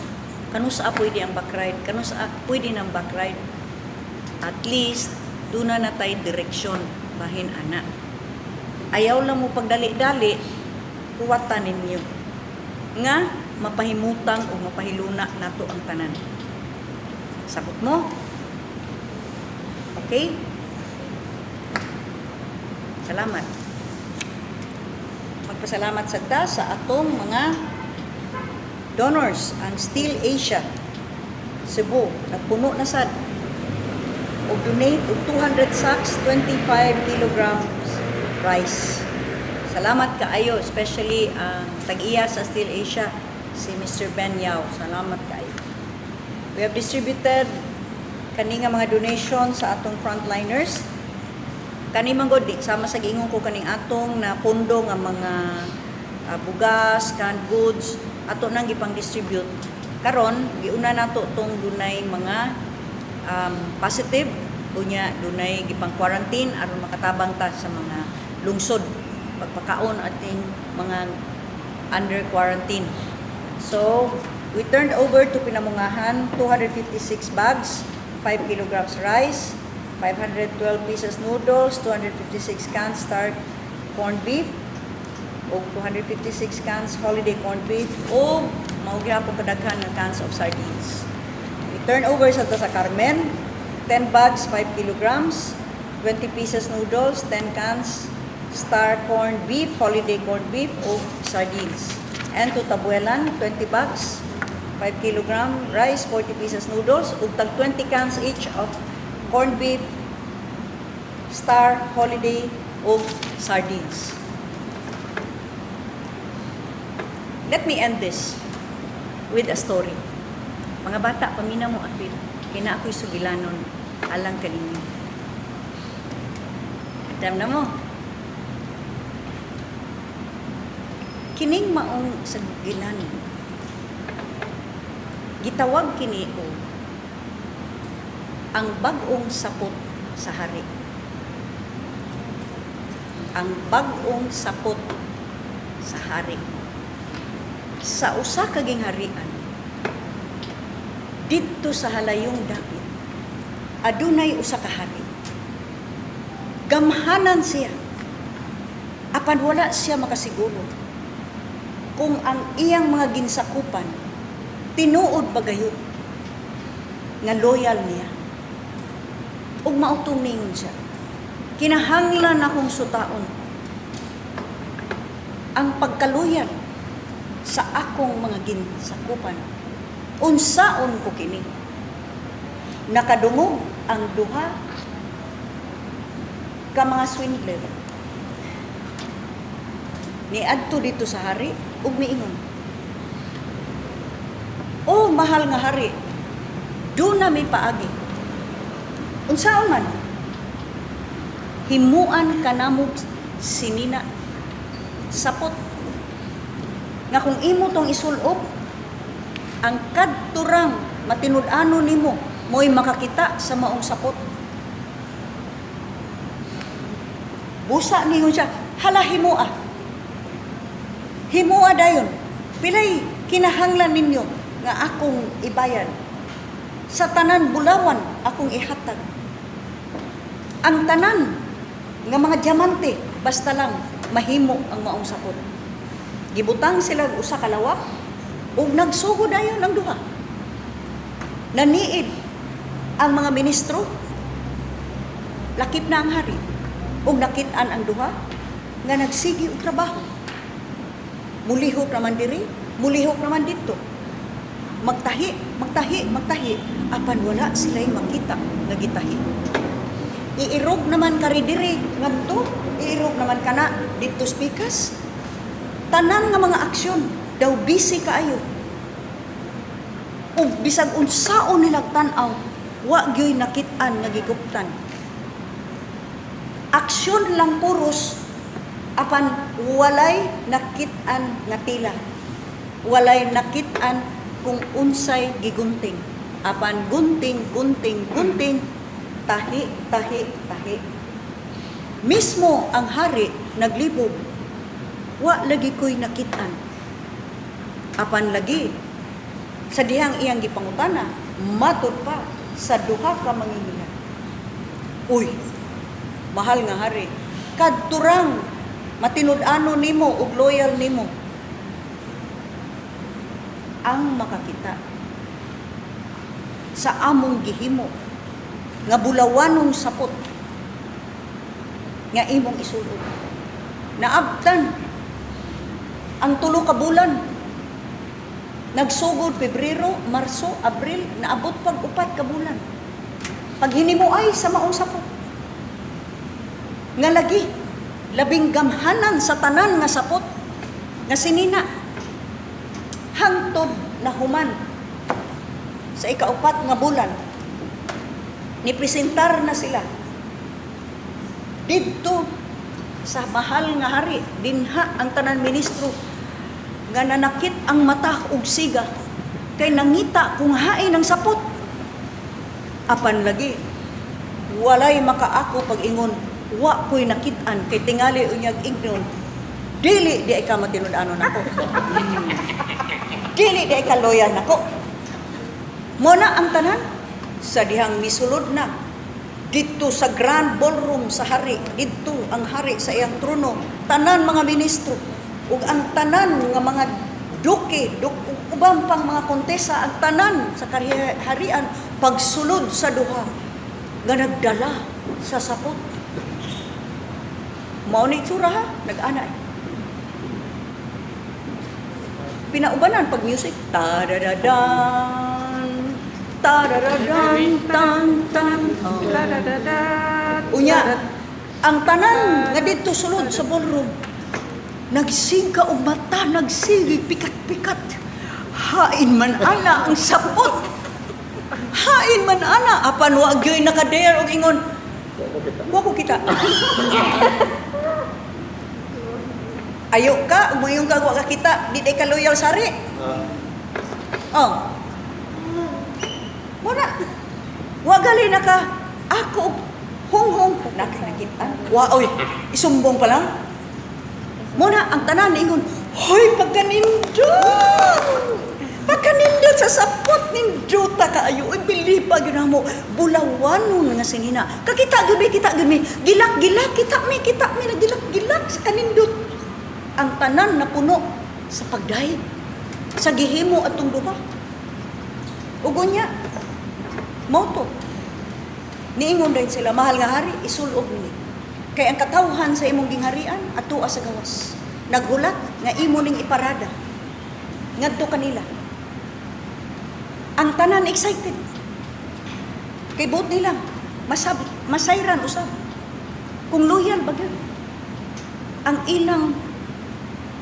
kanus-a pwede ang backride, kanus-a pwede ng backride. At least, duna na tay direksyon, bahin ana. Ayaw lang mo pagdali-dali, huwatan ninyo. Nga, mapahimutang o mapahiluna nato ang tanan. Sakot mo? Okay? Salamat. Magpasalamat sa ta sa atong mga donors, ang Steel Asia, Cebu, nagpuno na sad og donate og 200 sacks, 25 kilograms rice. Salamat kaayo, especially ang tag-iya sa Steel Asia, si Mr. Ben Yao. Salamat kaayo. We have distributed kani nga mga donation sa atong frontliners. Kani man gud, di sama sa giingon ko kaning atong na pondo nga mga bugas, canned goods, ato nang gipang-distribute. Karon, giuna nato tong dunay mga positive, unya dunay gipang quarantine aron makatabang ta sa mga lungsod pagpakaon ating mga under quarantine. So, we turned over to Pinamungahan 256 bags, 5 kilograms rice, 512 pieces noodles, 256 cans Star corned beef, ug 256 cans Holiday corned beef, ug mao gihapon kadaghan nga cans of sardines. We turn over sa to sa Carmen, 10 bags, 5 kilograms, 20 pieces noodles, 10 cans Star corned beef, Holiday corned beef, ug sardines. And to Tabuelan, 20 bags, 5 kilogram rice, 40 pieces noodles, ug tag 20 cans each of corned beef, Star, Holiday, ug sardines. Let me end this with a story. Mga bata, pamina mo apil. Kina ako'y sugilanon alang kaninyo. Atam na mo. Kining maong sugilanon. Gitawag kini og ang bag-ong sapot sa hari. Ang bag-ong sapot sa hari. Sa usa ka gingharian, didto sa halayong dapit, adunay usa ka hari. Gamhanan siya. Apan wala siya makasiguro kung ang iyang mga ginsakupan tinuod ba gayud nga loyal niya. Ug mao tong ningon siya, "Kinahanglan akong sutaon ang pagkaluyal sa akong mga ginsakupan. Unsaon ko kini?" Nakadungog ang duha ka mga swindler. Niadto dito sa hari ug miingon, "Oh, mahal nga hari, duna may paagi." "Unsaon man?" "Himuan kanamog sinina sapot nga kung imo tong isulob, ang kadturang matinud-anon nimo mo'y makakita sa maong sapot." Busa ningon siya, "Hala, himoa. Himoa dayon. Pilay kinahanglan ninyo nga akong ibayad? Sa tanan bulawan akong ihatag. Ang tanan nga mga diamante, basta lang mahimo ang maong sapot." Gibutang sila og usa ka lawak ug nagsugod dayon ang duha. Naniid ang mga ministro, lakip na ang hari, ug nakit-an ang duha nga nagsigi og trabaho. Mulihok naman diri, mulihok naman didto. Magtahi, magtahi, magtahi, apan wala sila'y makita nga gitahi. Iirog naman kari diri ngadto, iirog naman kana didto spikas. Tanan nga mga aksyon daw busy kaayo. Ug bisag unsaon nilang tan-aw, wa gyoy nakit-an nga giguptan. Aksyon lang puros apan walay nakit-an nga tila. Walay nakit-an kung unsay gigunting. Apan gunting, gunting, gunting, tahi, tahi, tahi. Mismo ang hari naglibog. Wa lagi ko'y nakit-an. Apan lagi sa dihang iyang gipangutana, matud pa sa duha ka mangingila. Uy, mahal nga hari, kadturang matinud-ano nimo ug loyal nimo ang makakita sa among gihimo nga bulawanong sapot nga imong isulob. Naabtan ang 3 ka bulan. Nagsugod Pebrero, Marso, Abril, naabot pag 4 ka bulan. Pag hinimuay sa maong sapot. Nga lagi, labing gamhanan sa tanan nga sapot, nga sinina, hangtod na human sa 4 nga bulan, nipresentar na sila didto sa mahal nga hari, dinha ang tanan ministro, nga nanakit ang mata og siga, kay nangita kung hain ang sapot. Apan lagi, walay makaako pag-ingon, wa ko'y nakit-an, kay tingali unyag ignon, dili di ay ka matinud-anon nako. Dili di ay ka loyal nako. Mona ang tanan, sa dihang misulod na, didto sa grand ballroom sa hari, didto ang hari sa iyang trono, tanan mga ministro, ug ang tanan nga mga duke, uban pang mga kontesa, ang tanan sa harian, pagsulod sa duha, nga nagdala sa sapot. Mao ni itsura ha, nag-ana eh. Pinaubanan pag music, ta-da-da-dan, ta-da-da-dan, tan, tan. Oh. Unya, ang tanan nga didto sulod sa ballroom, nagsiga og mata, nagsige pikat-pikat. Hain man ana ang sapot. Hain man ana, apan wa gyoy nakadare og ingon. Wa ko kita. Ayo ka, moingon ka wa ka kita, di day ka loyal sari. Oh. Muna. Wa gali na ka. Ako honghong nakita. Wa oy, isumbong pa lang. Muna ang tanan ingon, hoy pagkanindot. Pagkanindot sa sapot nindota kaayo. Uy bilipa gyud namo. Bulawanon nga sinina. Kakita gyud mi, kita gyud mi. Gilak-gilak kita mi nagilak-gilak sa kanindot. Ang tanan napuno sa pagdayeg sa gihimo atong duha. Ug unya, mao to. Niingon din sila, mahal nga hari, isulob ni. Kay ang katawhan sa imong gingharian, atoa sa gawas. Naghulat nga imo ning iparada ngadto kanila. Ang tanan excited. Kay buot nila masayran usab. Kung loyal ba gyud ang ilang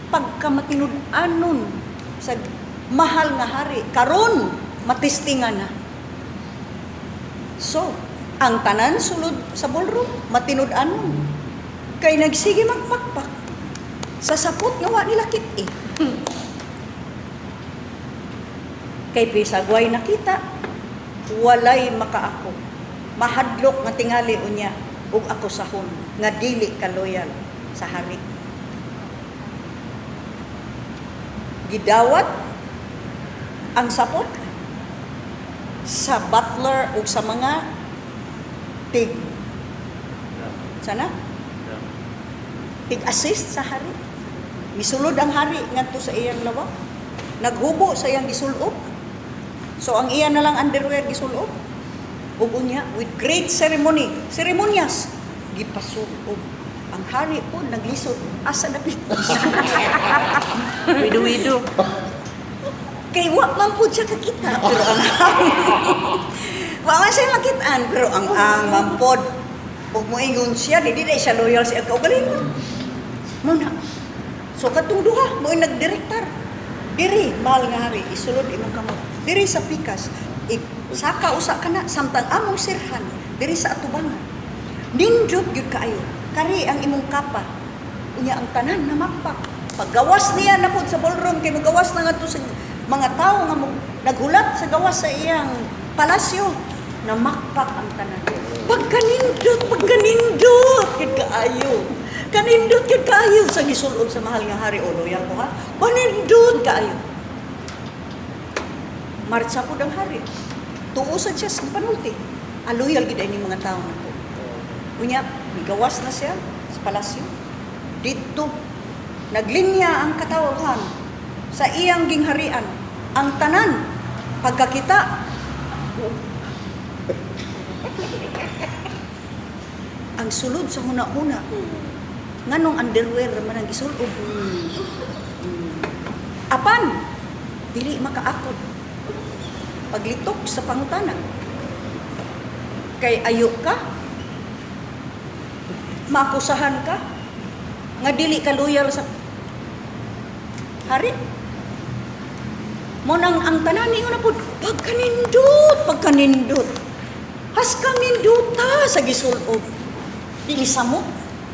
pagkamatinud-anon sa mahal nga hari karon matestingan na. So, ang tanan sulod sa ballroom matinud-anon. Kay nagsige magpakpak sa sapot nga wa nila kit-i. Kay bisagway nakita, walay makaako. Mahadlok nga tingali unya ug ako sahon nga dili ka loyal sa hari. Gidawat ang sapot sa butler ug sa mga tig sana tig-assist sa hari. Misulod ang hari ngadto sa iyang lawak. Naghubo sa iyang gisulob. So ang iya na lang underwear gisulob. Ug unya with great ceremony, seremonyas gipasulob. Ang hari po naglisod asa dapit. Wido-wido. Kay wa man pud siya kakita pero ang wa man siya makitaan pero ang man pod ug moingon siya di di siya loyal sa iyang kaugalingon. Muna. So katong duha mo'y nagdirektar. Diri mahal nga hari isulod imong kamot. Diri sa pikas, saka usa kana samtang among sirhan diri sa atubangan. Nindot gyud kaayo. Kari ang imong kapa. Unya ang tanan namakpak. Paggawas niya na pud sa ballroom kay mogawas na ngadto sa mga tawo nga naghulat sa gawas sa iyang palasyo, namakpak ang tanan. Pagkanindot, pagkanindot gyud kaayo. Kanindot gyud kaayo sa gisulod sa mahal nga hari o loyal ko ha. Panindot kaayo. Marcha pud ang hari. Tuo sad siya sa panulti. Aloyal gid ini mga tawo nako. Unya, migawas na siya sa palasyo. Dito, naglinya ang katawhan sa iyang gingharian. Ang tanan, pagkakita, ang sulod sa huna-huna, nganong underwear man ang gisulob. Apan, dili makaakot. Paglitok sa pangutana, kay ayo ka, maakusahan ka, nga dili ka loyal sa hari. Mo nang ang tanan ningon na pud, pagkanindot, pagkanindot. Haskang ninduta sa gisulob. Dili sa mo.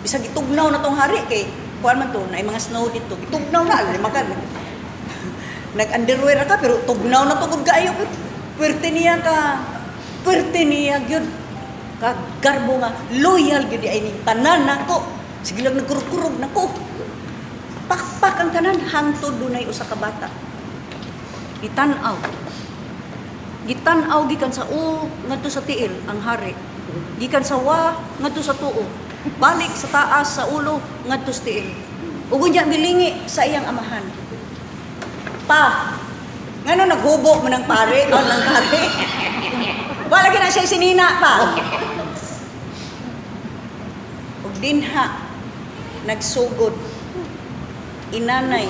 Bisag gitugnaw na tong hari kay kuan man to, naay mga snow dito. Gitugnaw na lima ka. Nag-underwear ka pero tugnaw na tugod kaayo pero puwerte niya ka. Puwerte niya gyud. Ka garbo nga loyal gyud ay ning tanan nako. Sige lang nagkurog-kurog nako. Pakpak ang tanan hangtod dunay usa ka bata. Gitan-aw. Gitan-aw gikan sa u ngadto sa tiil ang hari. Gikan sa wa ngadto sa tuo. Balik sa taas sa ulo ngadto sa tiil. Ug unya milingi sa iyang amahan. Pa, ngano naghubo man ang pare, on ang pare. Wala gyud na siya sinina pa. Ug dinha nagsugod inanay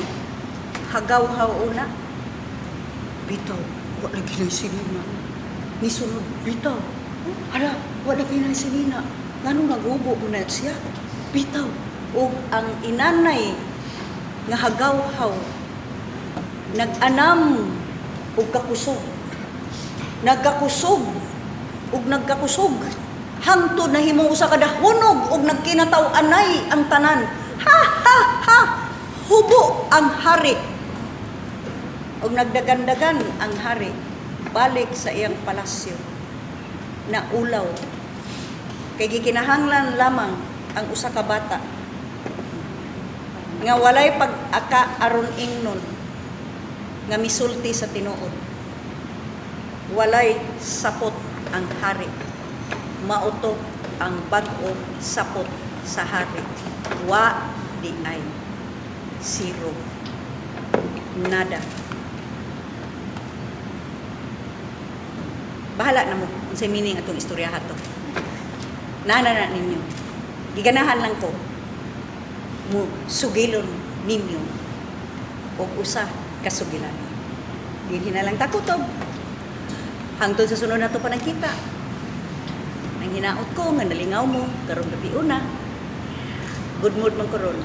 hagaw-haw una. Bitaw, wa lagi na sinina. Nisunod, bitaw. Hala, wa lagi na sinina. Ngano naghubo mo na siya? Bitaw. Ug ang inanay nga hagaw-haw nag-anam og kakusog. Nagkakusog ug nagkakusog hangtod nahimong usa ka dahunog ug nagkinataw-anay ang tanan. Ha ha ha. Hubo ang hari. Ug nagdagandagan ang hari balik sa iyang palasyo. Naulaw. Kay gikinahanglan lamang ang usa ka bata nga walay pag-aka aron ingnon nga misulti sa tinuod. Walay sapot ang hari. Mauto ang bag-o sapot sa hari. Wa di ay. Zero. Nada. Bahala na mo unsay meaning atong istorya hato. Nana na ninyo. Giganahan lang ko mo sugilon ninyo og usa ka sugilan. Dinhi na lang takutob. Hangtod sa sunod nato panagkita. Nang hinaot ko nga nalingaw mo karong gabi una. Good mood man karon.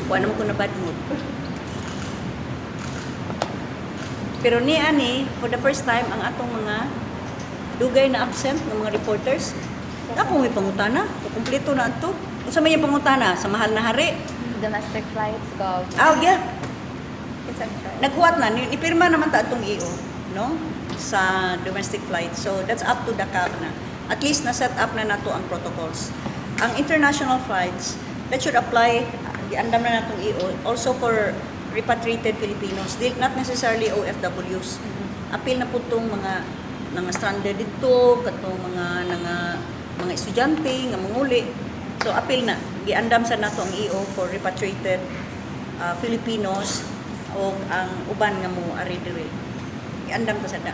Wa naman ko na bad mood. Pero ni ani, for the first time, ang atong mga dugay na absent ng mga reporters, ako may pangutana, kumpleto na ato. Unsa may pangutana sa mahal na hari? Domestic flights, Gov. Ah, yeah. It's a try. Naghuwat na, nipirma naman ta atong EO, no? Sa domestic flight. So that's up to the CAB na. At least na set up na nato ang protocols. Ang international flights, that should apply, giandam na natong EO, also for repatriated Filipinos, not necessarily OFWs. Apil na po itong mga stranded dito, katong mga estudyante nga manguli. So apil na, giandam sa nato ang EO for repatriated Filipinos o ang uban nga mo ari diri. Giandam ta sa da.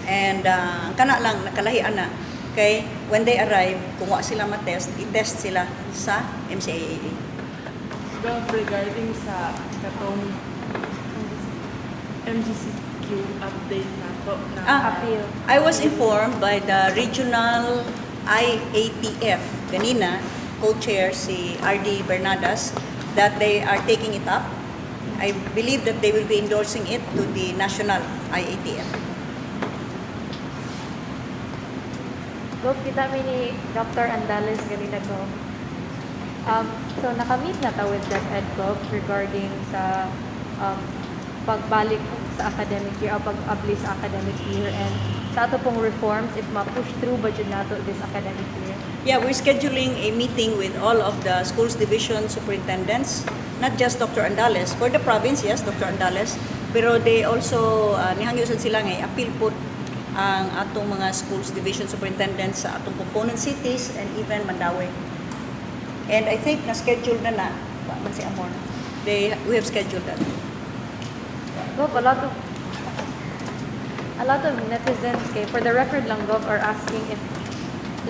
And ang kana lang nakalahian na kay when they arrive, kung wa sila ma-test, i-test sila sa MCAA. Gov, regarding sa katong MGCQ update nato na Appeal. I was informed by the regional IATF ganina, co-chair si RD Bernadas, that they are taking it up. I believe that they will be endorsing it to the national IATF. Gov, kita mi ni Dr. Andales ganina, Gov. So, nakamit na ta with DepEd, Gov, regarding sa pagbalik sa academic year o pag-abli sa academic year and sa ato pong reforms if ma-push through ba jud nato this academic year? Yeah, we're scheduling a meeting with all of the schools division superintendents, not just Dr. Andales. For the province, yes, Dr. Andales, pero they also, nihangyo sad sila nga appeal po ang atong mga schools division superintendents sa atong component cities and even Mandaue. And I think na-schedule na na, wa man si Amor. We have scheduled that. Gov, a lot of netizens kay, for the record lang, Gov, are asking if,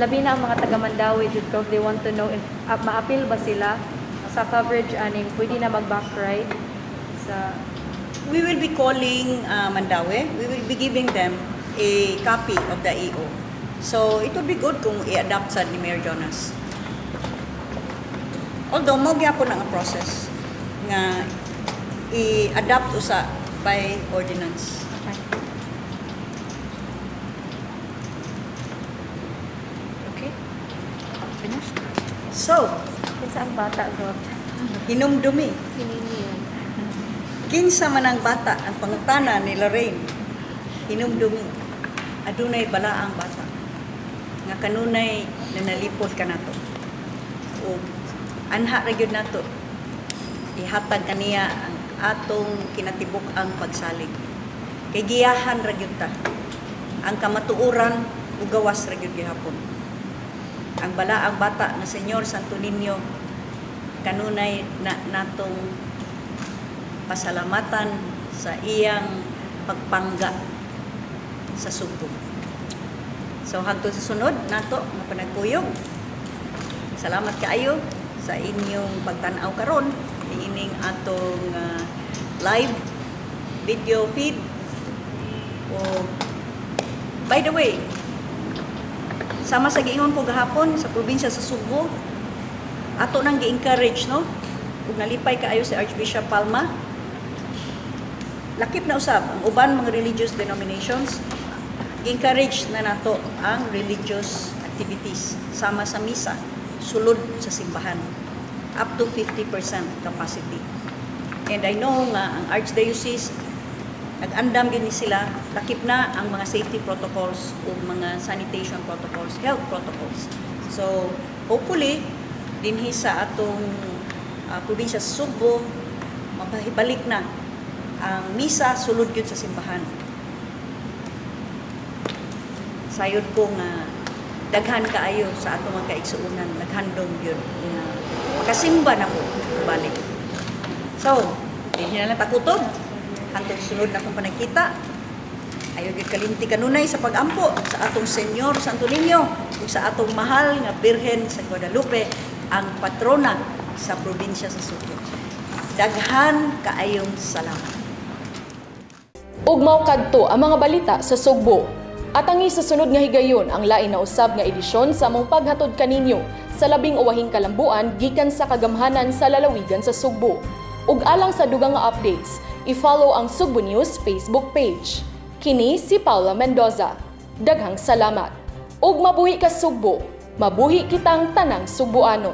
labi na ang mga taga Mandaue jud, Gov, they want to know if maapil ba sila sa coverage aning pwede na mag-back ride sa We will be calling Mandaue. We will be giving them a copy of the EO. So it would be good kung i-adopt sa ni Mayor Jonas. Although, mao gyapon ang process nga i-adopt usa by ordinance. Okay. Okay. Finished? So, Kinsa ang bata, Gov? Hinumdumi. Sinini. Kinsa man ang bata ang pangutana ni Lorraine. Hinumdumi. Adunay balaang bata nga kanunay nanalipod kanato. O anha ra gyud nato ihatag kaniya ang atong kinatibuk-ang pagsalig. Kay giyahan ra gyud ta. Ang kamatuoran ug gawas ra gyud gihapon. Ang balaang bata nga Señor Santo Niño kanunay na natong pasalamatan sa iyang pagpangga sa Sugbo. So hangtod sa sunod nato nga panagkuyog. Salamat kaayo sa inyong pagtan-aw karon niining atong live video feed. O by the way, sama sa giingon ko gahapon sa probinsya sa Sugbo, ato nang gi-encourage, no, ug nalipay kaayo si Archbishop Palma. Lakip na usab ang uban mga religious denominations, gi-encourage na nato ang religious activities sama sa misa sulod sa simbahan up to 50% capacity. And I know nga ang Archdiocese nag-andam gyud ni sila, lakip na ang mga safety protocols ug mga sanitation protocols, health protocols. So hopefully dinhi sa atong probinsya sa Sugbo mabalik na ang misa sulod gyud sa simbahan. Sayod ko nga daghan kaayo sa atong mga kaigsuonan naghandom gyud nga makasimba na ko balik. So, dinhi na lang takutob. Hangtod sunod na akong panagkita. Ayaw gyud kalimti kanunay sa pagampo sa atong Señor Santo Niño ug sa atong mahal nga Birhen sa Guadalupe, ang patrona sa probinsya sa Sugbo. Daghan kaayong salamat. Ug mao kadto ang mga balita sa Sugbo. At ang sa sunod nga higayon ang lain na usab nga edisyon sa among paghatod kaninyo sa labing uwahing kalambuan gikan sa kagamhanan sa lalawigan sa Sugbo. Ug alang sa dugang nga updates, i-follow ang Sugbo News Facebook page. Kini si Paula Mendoza. Daghang salamat. Ug mabuhi ka, Sugbo. Mabuhi kitang tanang Sugboanon.